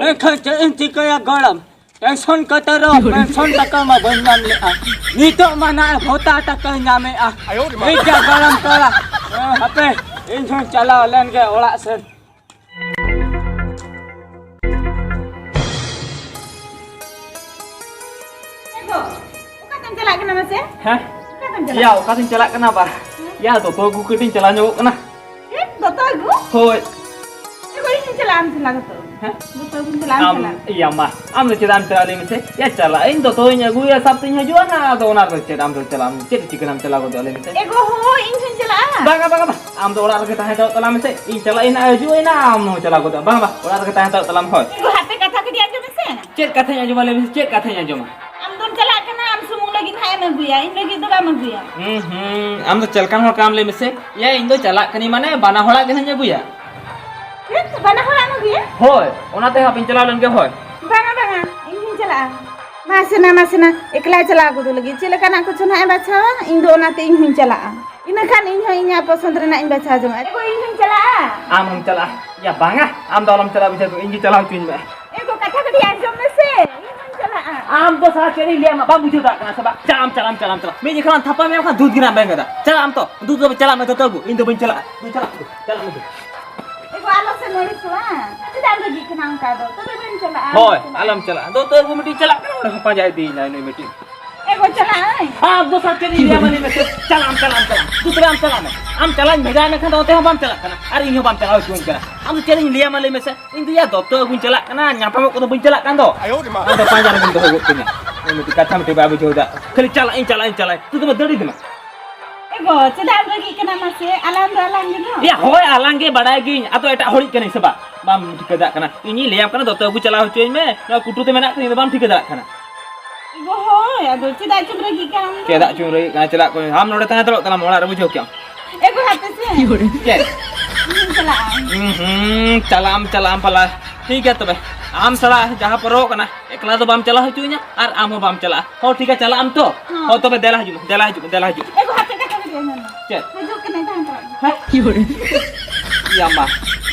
ᱢᱮᱱᱠᱷᱟᱱ ᱪᱮᱫ ᱤᱧ ᱪᱤᱠᱟᱹᱭᱟ, ᱜᱚᱲᱚᱢ? ᱴᱮᱱᱥᱚᱱ ᱠᱟᱛᱮ ᱨᱮᱦᱚᱸ ᱯᱮᱱᱥᱚᱱ ᱴᱟᱠᱟ ᱢᱟ ᱵᱟᱹᱧ ᱧᱟᱢ ᱞᱮᱜᱼᱟ᱾ ᱱᱤᱛᱚᱜ ᱢᱟ ᱱᱟᱜ ᱵᱷᱚᱛᱟ ᱴᱟᱠᱟᱧ ᱧᱟᱢᱮᱜᱼᱟ᱾ ᱴᱷᱤᱠ ᱜᱮᱭᱟ, ᱜᱚᱲᱚᱢ ᱠᱚᱲᱟ᱾ ᱦᱮᱸ, ᱦᱟᱯᱮ, ᱤᱧ ᱦᱚᱸᱧ ᱪᱟᱞᱟᱣ ᱞᱮᱱ ᱜᱮ ᱚᱲᱟᱜ ᱥᱮᱱ᱾ ᱮ ᱜᱚ, ᱚᱠᱟᱛᱮᱢ ᱪᱟᱞᱟᱜ ᱠᱟᱱᱟ ᱢᱟᱥᱮ? ᱦᱮᱸ? ᱚᱠᱟᱛᱮᱢ ᱪᱟᱞᱟᱜ ᱭᱟ, ᱠᱟᱱᱟ? ᱚᱠᱟᱛᱮᱧ ᱪᱟᱞᱟᱜ ᱠᱟᱱᱟ ᱵᱟ? ᱦᱮᱸ? ᱭᱟ, ᱫᱚᱛᱚ ᱟᱹᱜᱩ ᱠᱟᱹᱴᱤᱡ ᱤᱧ ᱪᱟᱞᱟᱣ ᱧᱚᱜᱚᱜ ᱠᱟᱱᱟ᱾ ᱪᱮᱫ? ᱫᱚᱛᱚ ᱟᱹᱜᱩ? ᱦᱳᱭ᱾ ᱮ ᱜᱚ, ᱤᱧ ᱦᱚᱸᱧ ᱪᱟᱞᱟᱜᱼᱟ, ᱟᱢ ᱥᱟᱞᱟᱜ ᱫᱚᱛᱚ ᱟᱹᱜᱩ᱾ ᱦᱮᱸ? ᱫᱚᱛᱚ ᱟᱹᱜᱩᱧ ᱪᱟᱞᱟᱜᱼᱟ, ᱟᱢ ᱟᱢ, ᱥᱟᱞᱟᱜ᱾ ᱭᱟ ᱢᱟ, ᱟᱢ ᱫᱚ ᱪᱮᱫᱟᱜ ᱮᱢ ᱪᱟᱞᱟᱜᱼᱟ ᱞᱟᱹᱭ ᱢᱮᱥᱮ? ᱭᱟ, ᱪᱟᱞᱟᱜ ᱟᱹᱧ, ᱫᱚᱛᱚᱧ ᱟᱹᱜᱩᱭᱟ, ᱥᱟᱵ ᱛᱤᱧ ᱦᱤᱡᱩᱜᱼᱟ ᱱᱟ, ᱟᱫᱚ ᱚᱱᱟ ᱨᱮᱫᱚ ᱪᱮᱫ ᱟᱢ ᱫᱚ ᱪᱟᱞᱟᱜ ᱟᱢ, ᱪᱮᱫ ᱪᱤᱠᱟᱹ ᱱᱟᱢ ᱪᱟᱞᱟᱣ ᱜᱚᱫᱚᱜᱼᱟ ᱞᱟᱹᱭ ᱢᱮᱥᱮ? ᱮ ᱜᱚ, ᱦᱳᱭ, ᱤᱧ ᱦᱚᱸᱧ ᱪᱟᱞᱟᱜᱼᱟ᱾ ᱵᱟᱝᱟ, ᱵᱟᱝᱟ, ᱵᱟᱝ, ᱟᱢ ᱫᱚ ᱚᱲᱟᱜ ᱨᱮᱜᱮ ᱛᱟᱦᱮᱸ ᱦᱟᱛᱟᱲᱚᱜ ᱛᱟᱞᱟᱝ ᱢᱮᱥᱮ, ᱤᱧ ᱪᱟᱞᱟᱜ ᱟᱹᱧ ᱱᱟ, ᱦᱤᱡᱩᱜ ᱟᱹᱧ ᱱᱟ, ᱟᱢ ᱦᱚᱸ ᱪᱟᱞᱟᱣ ᱜᱚᱫᱚᱜᱼᱟ᱾ ᱵᱟᱝᱟ, ᱵᱟᱝ, ᱚᱲᱟᱜ ᱨᱮᱜᱮ ᱛᱟᱦᱮᱸ ᱦᱟᱛᱟᱲᱚᱜ ᱛᱟᱞᱟᱝ, ᱦᱳᱭ᱾ ᱮ ᱜᱚ, ᱦᱟᱯᱮ ᱠᱟᱛᱷᱟ ᱠᱟᱹᱴᱤᱡ ᱟᱸᱡᱚᱢ ᱢᱮᱥᱮ᱾ ᱪᱮᱫ ᱠᱟᱛᱷᱟᱧ ᱟᱸᱡᱚᱢᱟ ᱞᱟᱹᱭ ᱢᱮᱥᱮ, ᱪᱮᱫ ᱠᱟᱛᱷᱟᱧ ᱟᱸᱡᱚᱢᱟ? ᱟᱢ ᱫᱚᱢ ᱪᱟᱞᱟᱜ ᱠᱟᱱᱟ, ᱟᱢ ᱥᱩᱢᱩᱝ ᱞᱟᱹᱜᱤᱫ ᱦᱟᱸᱜ ᱮᱢ ᱟᱹᱜᱩᱭᱟ, ᱤᱧ ᱞᱟᱹᱜᱤᱫ ᱫᱚ ᱵᱟᱢ ᱟᱹᱜᱩᱭᱟ᱾ ᱦᱩᱸ, ᱦᱩᱸ, ᱟᱢ ᱫᱚ ᱪᱮᱫ ᱞᱮᱠᱟᱱ ᱦᱚᱲ ᱠᱟᱱᱟᱢ ᱞᱟᱹᱭ ᱢᱮᱥᱮ? ᱭᱟ, ᱤᱧ ᱫᱚ ᱪᱟᱞᱟᱜ ᱠᱟᱹᱱᱟᱹᱧ ᱢᱟᱱᱮ ᱵᱟᱱᱟ ᱦᱚᱲᱟᱜ ᱜᱮ ᱦᱟᱸᱜ ᱤᱧ ᱟᱹᱜᱩᱭᱟ᱾ ᱪᱮᱫ? ᱵᱟᱱᱟ ᱦᱚᱲᱟᱜ ᱮᱢ ᱟᱹᱜᱩᱭᱟ? ᱦᱳᱭ, ᱚᱱᱟᱛᱮ ᱦᱟᱸᱜ ᱤᱧ ᱪᱟᱞᱟᱣ ᱞᱮᱱ ᱜᱮ, ᱦᱳᱭ᱾ ᱵᱟᱝᱟ, ᱵᱟᱝᱟ, ᱤᱧ ᱦᱚᱸᱧ ᱪᱟᱞᱟᱜᱼᱟ᱾ ᱢᱟᱥᱮ ᱱᱟ, ᱢᱟᱥᱮ ᱱᱟ, ᱮᱠᱞᱟ ᱪᱟᱞᱟᱣ ᱜᱚᱫᱚᱜ ᱞᱟᱹᱜᱤᱫ ᱪᱮᱫ ᱞᱮᱠᱟᱱᱟᱜ ᱠᱚᱪᱚ ᱱᱟᱜ ᱮ ᱵᱟᱪᱷᱟᱣᱟ, ᱤᱧ ᱫᱚ ᱚᱱᱟᱛᱮ ᱤᱧ ᱦᱚᱸᱧ ᱪᱟᱞᱟᱜᱼᱟ᱾ ᱤᱱᱟᱹ ᱠᱷᱟᱱ ᱤᱧ ᱦᱚᱸ ᱤᱧᱟᱹᱜ ᱯᱚᱥᱚᱸᱫ ᱨᱮᱱᱟᱜ ᱤᱧ ᱵᱟᱪᱷᱟᱣ ᱡᱚᱝᱟ᱾ ᱮ ᱜᱚ, ᱤᱧ ᱦᱚᱸᱧ ᱪᱟᱞᱟᱜᱼᱟ᱾ ᱟᱢ ᱦᱚᱸᱢ ᱪᱟᱞᱟᱜᱼᱟ? ᱭᱟ ᱵᱟᱝᱟ, ᱟᱢ ᱫᱚ ᱟᱞᱚᱢ ᱪᱟᱞᱟᱜᱼᱟ, ᱵᱩᱡᱷᱟᱹᱣ ᱠᱮᱫ, ᱤᱧ ᱜᱮ ᱪᱟᱞᱟᱣ ᱦᱚᱪᱚᱧ ᱢᱮ᱾ ᱮ ᱜᱚ, ᱠᱟᱛᱷᱟ ᱠᱟᱹᱴᱤᱡ ᱟᱸᱡᱚᱢ ᱢᱮᱥᱮ, ᱤᱧ ᱦᱚᱸᱧ ᱪᱟᱞᱟᱜᱼᱟ᱾ ᱟᱢ ᱫᱚ ᱥᱟᱞᱟ ᱪᱮᱫ ᱤᱧ ᱞᱟᱹᱭᱟᱢᱟ, ᱵᱟᱢ ᱵᱩᱡᱷᱟᱹᱣ ᱫᱟᱲᱮᱭᱟᱜ ᱠᱟᱱᱟ ᱥᱮ ᱵᱟ? ᱪᱟᱞᱟᱜ ᱟᱢ, ᱪᱟᱞᱟᱜ ᱟᱢ, ᱪᱟᱞᱟᱜ ᱟᱢ, ᱪᱟᱞᱟᱜ ᱟᱢ᱾ ᱢᱤᱫ ᱡᱚᱠᱷᱚᱱ ᱞᱟᱝ ᱛᱷᱟᱯᱟ ᱢᱮᱭᱟ, ᱵᱟᱠᱷᱟᱱ ᱫᱩᱫ ᱜᱮ ᱱᱟᱜ ᱵᱟᱹᱧ ᱮᱢ ᱠᱟᱫᱟ᱾ ᱪᱟᱞᱟᱜ ᱟᱢ ᱛᱚ, ᱫᱩᱫ ᱫᱚ ᱪᱟᱞᱟᱜ ᱢᱮ, ᱫᱚᱛᱚ ᱟᱹᱜᱩ᱾ ᱤᱧ ᱫᱚ ᱵᱟᱹᱧ ᱪᱟᱞᱟᱜᱼᱟ, ᱫᱩ ᱪᱟᱞᱟᱜ ᱢᱮ, ᱪᱟᱞᱟᱜ ᱢᱮ ᱫᱩ᱾ ᱮ ᱜᱚ, ᱟᱞᱚ ᱥᱮ ᱢᱟᱹᱲᱤᱥᱚᱜᱼᱟ᱾ ᱪᱮᱫᱟᱜ ᱮᱢ ᱨᱟᱹᱜᱤᱜ ᱠᱟᱱᱟ ᱚᱱᱠᱟ ᱫᱚ? ᱛᱚᱵᱮ ᱵᱟᱹᱧ ᱪᱟᱞᱟᱜᱼᱟ᱾ ᱦᱳᱭ, ᱟᱞᱚᱢ ᱪᱟᱞᱟᱜᱼᱟ᱾ ᱫᱚᱛᱚ ᱟᱹᱜᱩ ᱢᱤᱫᱴᱤᱡ ᱪᱟᱞᱟᱜ ᱠᱟᱱᱟ, ᱚᱸᱰᱮ ᱠᱷᱚᱱ ᱯᱟᱸᱡᱟ ᱤᱫᱤᱭᱮᱧᱟ ᱱᱩᱭ ᱢᱤᱫᱴᱤᱡ᱾ ᱮ ᱜᱚ, ᱪᱟᱞᱟᱜ ᱟᱹᱧ᱾ ᱟᱢ ᱫᱚ ᱥᱟᱞᱟ ᱪᱮᱫ ᱤᱧ ᱞᱟᱹᱭᱟᱢᱟ, ᱞᱟᱹᱭ ᱢᱮᱥᱮ? ᱪᱟᱞᱟᱜ ᱟᱢ, ᱪᱟᱞᱟᱜ ᱟᱢ, ᱪᱟᱞᱟᱜ ᱟᱢ᱾ ᱛᱚᱵᱮ ᱟᱢ ᱪᱟᱞᱟᱜ ᱢᱮ᱾ ᱟᱢ ᱪᱟᱞᱟᱜ ᱤᱧ ᱵᱷᱮᱡᱟᱭ ᱢᱮ ᱠᱷᱟᱱ ᱫᱚ ᱚᱱᱛᱮ ᱦᱚᱸ ᱵᱟᱢ ᱪᱟᱞᱟᱜ ᱠᱟᱱᱟ᱾ ᱟᱨ ᱤᱧ ᱦᱚᱸ ᱵᱟᱢ ᱪᱟᱞᱟᱣ ᱦᱚᱪᱚᱣᱟᱹᱧ ᱠᱟᱱᱟ᱾ ᱟᱢ ᱫᱚ ᱪᱮᱫ ᱤᱧ ᱞᱟᱹᱭᱟᱢᱟ ᱞᱟᱹᱭ ᱢᱮᱥᱮ? ᱤᱧ ᱫᱚ ᱭᱟ ᱫᱚᱛᱚ ᱟᱹᱜᱩᱧ ᱪᱟᱞᱟᱜ ᱠᱟᱱᱟ, ᱧᱟᱯᱟᱢᱚᱜ ᱠᱚᱫᱚ ᱵᱟᱹᱧ ᱪᱟᱞᱟᱜ ᱠᱟᱱ ᱫᱚ᱾ ᱟᱢ ᱫᱚ ᱯᱟᱸᱡᱟ ᱨᱮᱜᱮᱢ ᱫᱚᱦᱚ ᱜᱚᱫ ᱠᱟᱹᱧᱟ᱾ ᱳᱭ ᱢᱤᱫᱴᱤᱡ ᱠᱟᱛᱷᱟ ᱢᱤᱫᱴᱤᱡ ᱵᱟᱭ ᱵᱩᱡᱷᱟᱹᱣ ᱫᱟ᱾ ᱠᱷᱟᱹᱞᱤ ᱪᱟᱞᱟᱜ ᱤᱧ, ᱪᱟᱞᱟᱜ ᱤᱧ, ᱪᱟᱞᱟᱜ ᱤᱧ᱾ ᱛᱩ ᱛᱚᱵᱮ ᱫᱟᱹᱲ ᱤᱫᱤ ᱢᱟ᱾ ᱮ ᱜᱚ, ᱪᱮᱫᱟᱜ ᱮᱢ ᱨᱟᱹᱜᱤᱜ ᱠᱟᱱᱟ ᱢᱟᱥᱮ? ᱟᱞᱟᱝ ᱫᱚ ᱟᱞᱟᱝ ᱜᱮ ᱱᱚ᱾ ᱭᱟ ᱦᱳᱭ, ᱟᱞᱟᱝ ᱜᱮ ᱵᱟᱰᱟᱭ ᱜᱤᱧ᱾ ᱟᱫᱚ ᱮᱴᱟᱜ ᱦᱚᱲᱤᱡ ᱠᱟᱹᱱᱟᱹᱧ ᱥᱮ ᱵᱟ? ᱵᱟᱢ ᱴᱷᱤᱠᱟᱹ ᱫᱟᱲᱮᱭᱟᱜ ᱠᱟᱱᱟ᱾ ᱤᱧᱤᱧ ᱞᱟᱹᱭᱟᱢ ᱠᱟᱱᱟ, ᱫᱚᱛᱚ ᱟᱹᱜᱩ ᱪᱟᱞᱟᱣ ᱦᱚᱪᱚᱭᱟᱹᱧ ᱢᱮ᱾ ᱱᱚᱣᱟ ᱠᱩᱴᱩ ᱛᱮ ᱢᱮᱱᱟᱜ ᱠᱟᱫᱟ, ᱤᱧ ᱫᱚ ᱵᱟᱢ ᱴᱷᱤᱠᱟᱹ ᱫᱟᱲᱮᱭᱟᱜ ᱠᱟᱱᱟ᱾ ᱮ ᱜᱚ, ᱦᱳᱭ, ᱟᱫᱚ ᱪᱮᱫᱟᱜ ᱪᱚᱢ ᱨᱟᱹᱜᱤᱜ ᱠᱟᱱᱟ ᱟᱢ ᱫᱚ? ᱪᱮᱫᱟᱜ ᱪᱚᱢ ᱨᱟᱹᱜᱤᱜ ᱠᱟᱱᱟ? ᱪᱟᱞᱟᱜ ᱠᱚ, ᱟᱢ ᱱᱚᱰᱮ ᱛᱟᱦᱮᱸ ᱦᱟᱛᱟᱲᱚᱜ ᱛᱟᱞᱟᱝ ᱢᱮ ᱚᱲᱟᱜ ᱨᱮ, ᱵᱩᱡᱷᱟᱹᱣ ᱠᱮᱜᱼᱟᱢ? ᱮ ᱜᱚ, ᱦᱟᱯᱮ ᱥᱮ᱾ ᱪᱮᱫ? ᱤᱧ ᱪᱟᱞᱟᱜᱼᱟ᱾ ᱦᱩᱸ, ᱦᱩᱸ, ᱪᱟᱞᱟᱜ ᱟᱢ, ᱪᱟᱞᱟᱜ ᱟᱢ ᱯᱟᱞᱟ᱾ ᱴᱷᱤᱠ ᱜᱮᱭᱟ ᱛᱚᱵᱮ, ᱟᱢ ᱥᱟᱞᱟᱜ ᱡᱟᱦᱟᱸ ᱯᱚᱨᱚᱵᱚᱜ ᱠᱟᱱᱟ, ᱮᱠᱞᱟ ᱫᱚ ᱵᱟᱢ ᱪᱟᱞᱟᱣ ᱦᱚᱪᱚᱣᱟᱹᱧᱟ ᱟᱨ ᱟᱢ ᱦᱚᱸ ᱵᱟᱢ ᱪᱟᱞᱟᱜᱼᱟ᱾ ᱦᱚᱸ, ᱴᱷᱤᱠ ᱜᱮᱭᱟ, ᱪᱟᱞᱟᱜ ᱟᱢ ᱛᱚ? ᱦᱚᱸ᱾ ᱦᱚᱸ, ᱛᱚᱵᱮ ᱫᱮᱞᱟ ᱦᱤᱡᱩᱜ ᱢᱮ, ᱫᱮᱞᱟ ᱦᱤᱡᱩᱜ ᱢᱮ, ᱫᱮᱞᱟ ᱦᱤᱡᱩᱜ ᱢᱮ᱾ ᱮ ᱜᱚ, ᱦᱟᱯᱮ, ᱠᱟᱛᱷᱟ ᱠᱟᱹᱴᱤᱡ ᱟᱸᱡᱚᱢ ᱢᱮ᱾ ᱪᱮᱫ? ᱦᱤᱡᱩᱜ ᱠᱟᱹᱱᱟᱹᱧ, ᱛᱟᱦᱮᱸ ᱦᱟᱛᱟᱲᱚᱜ ᱢᱮ᱾ ᱦᱮᱸ? ᱤᱭᱟ ᱢᱟ,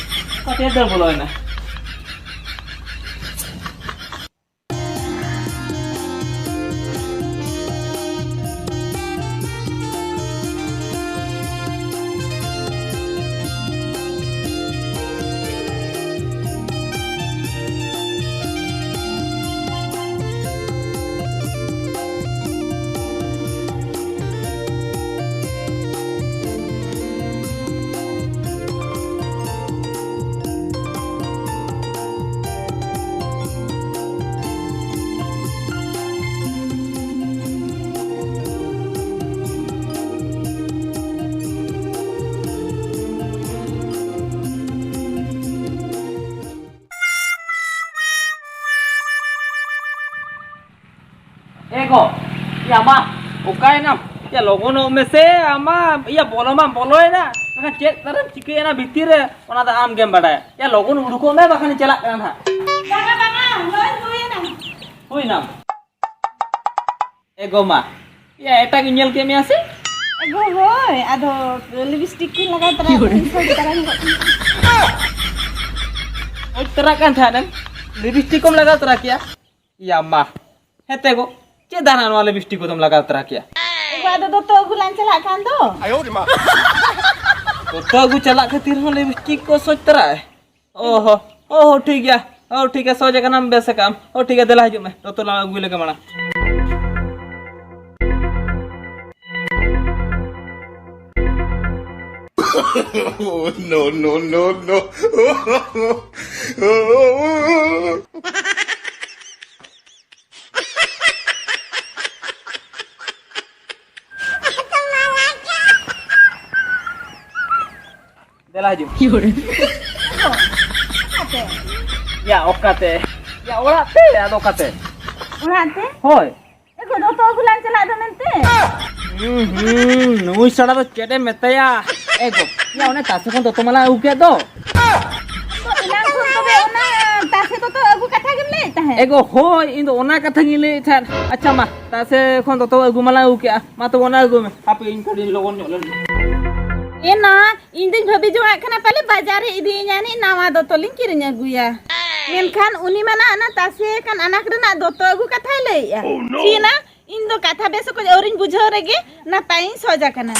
ᱚᱠᱟᱛᱮ ᱫᱟᱹᱲ ᱵᱚᱞᱚᱭᱮᱱᱟ? ᱮ ᱜᱚ, ᱭᱟ ᱢᱟ, ᱚᱠᱟᱭᱮᱱᱟᱢ? ᱭᱟ, ᱞᱚᱜᱚᱱᱚᱜ ᱢᱮᱥᱮ, ᱟᱢ ᱢᱟ, ᱭᱟ, ᱵᱚᱞᱚ ᱢᱟᱢ ᱵᱚᱞᱚᱭᱮᱱᱟ, ᱢᱮᱱᱠᱷᱟᱱ ᱪᱮᱫ ᱛᱟᱨᱮᱢ ᱪᱤᱠᱟᱹᱭᱮᱱᱟ ᱵᱷᱤᱛᱤᱨ ᱨᱮ, ᱚᱱᱟ ᱫᱚ ᱟᱢ ᱜᱮᱢ ᱵᱟᱰᱟᱭᱟ᱾ ᱭᱟ, ᱞᱚᱜᱚᱱ ᱩᱰᱩᱠᱚᱜ ᱢᱮ, ᱵᱟᱠᱷᱟᱱᱤᱧ ᱪᱟᱞᱟᱜ ᱠᱟᱱᱟ ᱱᱟᱦᱟᱜ᱾ ᱵᱟᱝᱟ, ᱵᱟᱝᱟ, ᱱᱚᱜᱼᱚᱭ ᱦᱩᱭᱮᱱᱟ᱾ ᱦᱩᱭᱱᱟᱢ? ᱮ ᱜᱚ ᱢᱟ, ᱭᱟ, ᱮᱴᱟᱜ ᱤᱧ ᱧᱮᱞ ᱠᱮᱫ ᱢᱮᱭᱟ ᱥᱮ? ᱮ ᱜᱚ, ᱦᱳᱭ, ᱟᱫᱚ ᱞᱤᱯᱤᱥᱴᱤᱠ ᱠᱚᱧ ᱞᱟᱜᱟᱣ ᱛᱚᱨᱟ ᱠᱟᱜᱼᱟ, ᱥᱚᱡᱽ ᱛᱟᱨᱟ ᱧᱚᱜᱚᱜ ᱠᱟᱱᱟ᱾ ᱥᱚᱡᱽ ᱛᱚᱨᱟ ᱠᱟᱱ ᱛᱟᱦᱮᱸᱱᱮᱢ, ᱞᱤᱯᱤᱥᱴᱤᱠ ᱠᱚᱢ ᱞᱟᱜᱟᱣ ᱛᱚᱨᱟ ᱠᱮᱭᱟ? ᱭᱟ ᱢᱟ, ᱦᱮᱸᱛᱮ ᱜᱚ, ᱪᱮᱫ ᱫᱟᱱᱟ ᱱᱚᱣᱟ ᱞᱤᱯᱤᱥᱴᱤᱠ ᱠᱚᱫᱚᱢ ᱞᱟᱜᱟᱣ ᱛᱚᱨᱟ ᱠᱮᱭᱟ? ᱮ ᱜᱚ, ᱟᱫᱚ ᱫᱚᱛᱚ ᱟᱹᱜᱩ ᱞᱟᱝ ᱪᱟᱞᱟᱜ ᱠᱷᱟᱱ ᱫᱚ᱾ ᱫᱚᱛᱚ ᱟᱹᱜᱩ ᱪᱟᱞᱟᱜ ᱠᱷᱟᱹᱛᱤᱨ ᱦᱚᱸ ᱞᱤᱯᱤᱥᱴᱤᱠ ᱠᱚ ᱥᱚᱡᱽ ᱛᱚᱨᱟᱭ? ᱚ ᱦᱚ, ᱚ ᱦᱚ, ᱴᱷᱤᱠ ᱜᱮᱭᱟ᱾ ᱚ, ᱴᱷᱤᱠ ᱜᱮᱭᱟ, ᱥᱚᱡᱽ ᱟᱠᱟᱱᱟᱢ, ᱵᱮᱥ ᱟᱠᱟᱱᱟᱢ᱾ ᱚ, ᱴᱷᱤᱠ ᱜᱮᱭᱟ, ᱫᱮᱞᱟ ᱦᱤᱡᱩᱜ ᱢᱮ, ᱫᱚᱛᱚ ᱞᱟᱝ ᱟᱹᱜᱩᱭ ᱞᱮᱜᱮ ᱢᱟᱲᱟᱝ᱾ Oh, no, no, no, no. ᱫᱮᱞᱟ ᱦᱤᱡᱩᱜ᱾ ᱭᱟ, ᱚᱠᱟᱛᱮ? ᱭᱟ, ᱚᱲᱟᱜ ᱛᱮ, ᱟᱫᱚ ᱚᱠᱟᱛᱮ? ᱚᱲᱟᱜ ᱛᱮ? ᱦᱳᱭ᱾ ᱮ ᱜᱚ, ᱫᱚᱛᱚ ᱟᱹᱜᱩ ᱞᱟᱝ ᱪᱟᱞᱟᱜ ᱫᱚ ᱢᱮᱱᱛᱮ᱾ ᱦᱩᱸ, ᱦᱩᱸ, ᱱᱩᱭ ᱥᱟᱲᱟ ᱫᱚ ᱪᱮᱫ ᱮ ᱢᱮᱛᱟᱭᱟ? ᱮ ᱜᱚ, ᱭᱟ, ᱚᱱᱮ ᱛᱟᱥᱮ ᱠᱷᱚᱱ ᱫᱚᱛᱚ ᱢᱟᱞᱟᱝ ᱟᱹᱜᱩ ᱠᱮᱫ ᱫᱚ᱾ ᱛᱚ ᱮᱱᱟᱝ ᱠᱷᱚᱱ ᱛᱚᱵᱮ ᱚᱱᱟ ᱛᱟᱥᱮ ᱫᱚᱛᱚ ᱟᱹᱜᱩ ᱠᱟᱛᱷᱟ ᱜᱮᱢ ᱞᱟᱹᱭᱮᱫ ᱛᱟᱦᱮᱸᱫ᱾ ᱮ ᱜᱚ, ᱦᱳᱭ, ᱤᱧ ᱫᱚ ᱚᱱᱟ ᱠᱟᱛᱷᱟ ᱜᱤᱧ ᱞᱟᱹᱭᱮᱫ ᱛᱟᱦᱮᱸᱫ᱾ ᱟᱪᱪᱷᱟ, ᱢᱟ, ᱛᱟᱥᱮ ᱠᱷᱚᱱ ᱫᱚᱛᱚ ᱟᱹᱜᱩ ᱢᱟᱞᱟᱝ ᱟᱹᱜᱩ ᱠᱮᱫᱼᱟ᱾ ᱢᱟ, ᱛᱚᱵᱮ ᱚᱱᱟ ᱟᱹᱜᱩ ᱢᱮ᱾ ᱦᱟᱯᱮ, ᱤᱧ ᱠᱟᱹᱴᱤᱡ ᱞᱚᱜᱚᱱ ᱧᱚᱜ ᱞᱮᱱ᱾ ᱮᱱᱟ, ᱤᱧ ᱫᱩᱧ ᱵᱷᱟᱹᱵᱤ ᱡᱚᱝᱟᱜ ᱠᱟᱱᱟ, ᱯᱟᱞᱮ ᱵᱟᱡᱟᱨ ᱨᱮ ᱤᱫᱤᱭᱤᱧᱟ, ᱟᱹᱱᱤᱡ ᱱᱟᱣᱟ ᱫᱚᱛᱚ ᱞᱤᱧ ᱠᱤᱨᱤᱧ ᱟᱹᱜᱩᱭᱟ᱾ ᱢᱮᱱᱠᱷᱟᱱ ᱩᱱᱤ ᱢᱟ ᱱᱟ ᱚᱱᱟ ᱛᱟᱥᱮ ᱟᱠᱟᱱ ᱟᱱᱟᱠ ᱨᱮᱱᱟᱜ ᱫᱚᱛᱚ ᱟᱹᱜᱩ ᱠᱟᱛᱷᱟᱭ ᱞᱟᱹᱭᱮᱜᱼᱟ᱾ Oh, no! ᱪᱮᱫ ᱱᱟ? ᱤᱧ ᱫᱚ ᱠᱟᱛᱷᱟ ᱵᱮᱥ ᱚᱠᱚᱡ ᱟᱹᱣᱨᱤᱧ ᱵᱩᱡᱷᱟᱹᱣ ᱨᱮᱜᱮ ᱱᱟᱯᱟᱭᱤᱧ ᱥᱚᱡ ᱟᱠᱟᱱᱟ᱾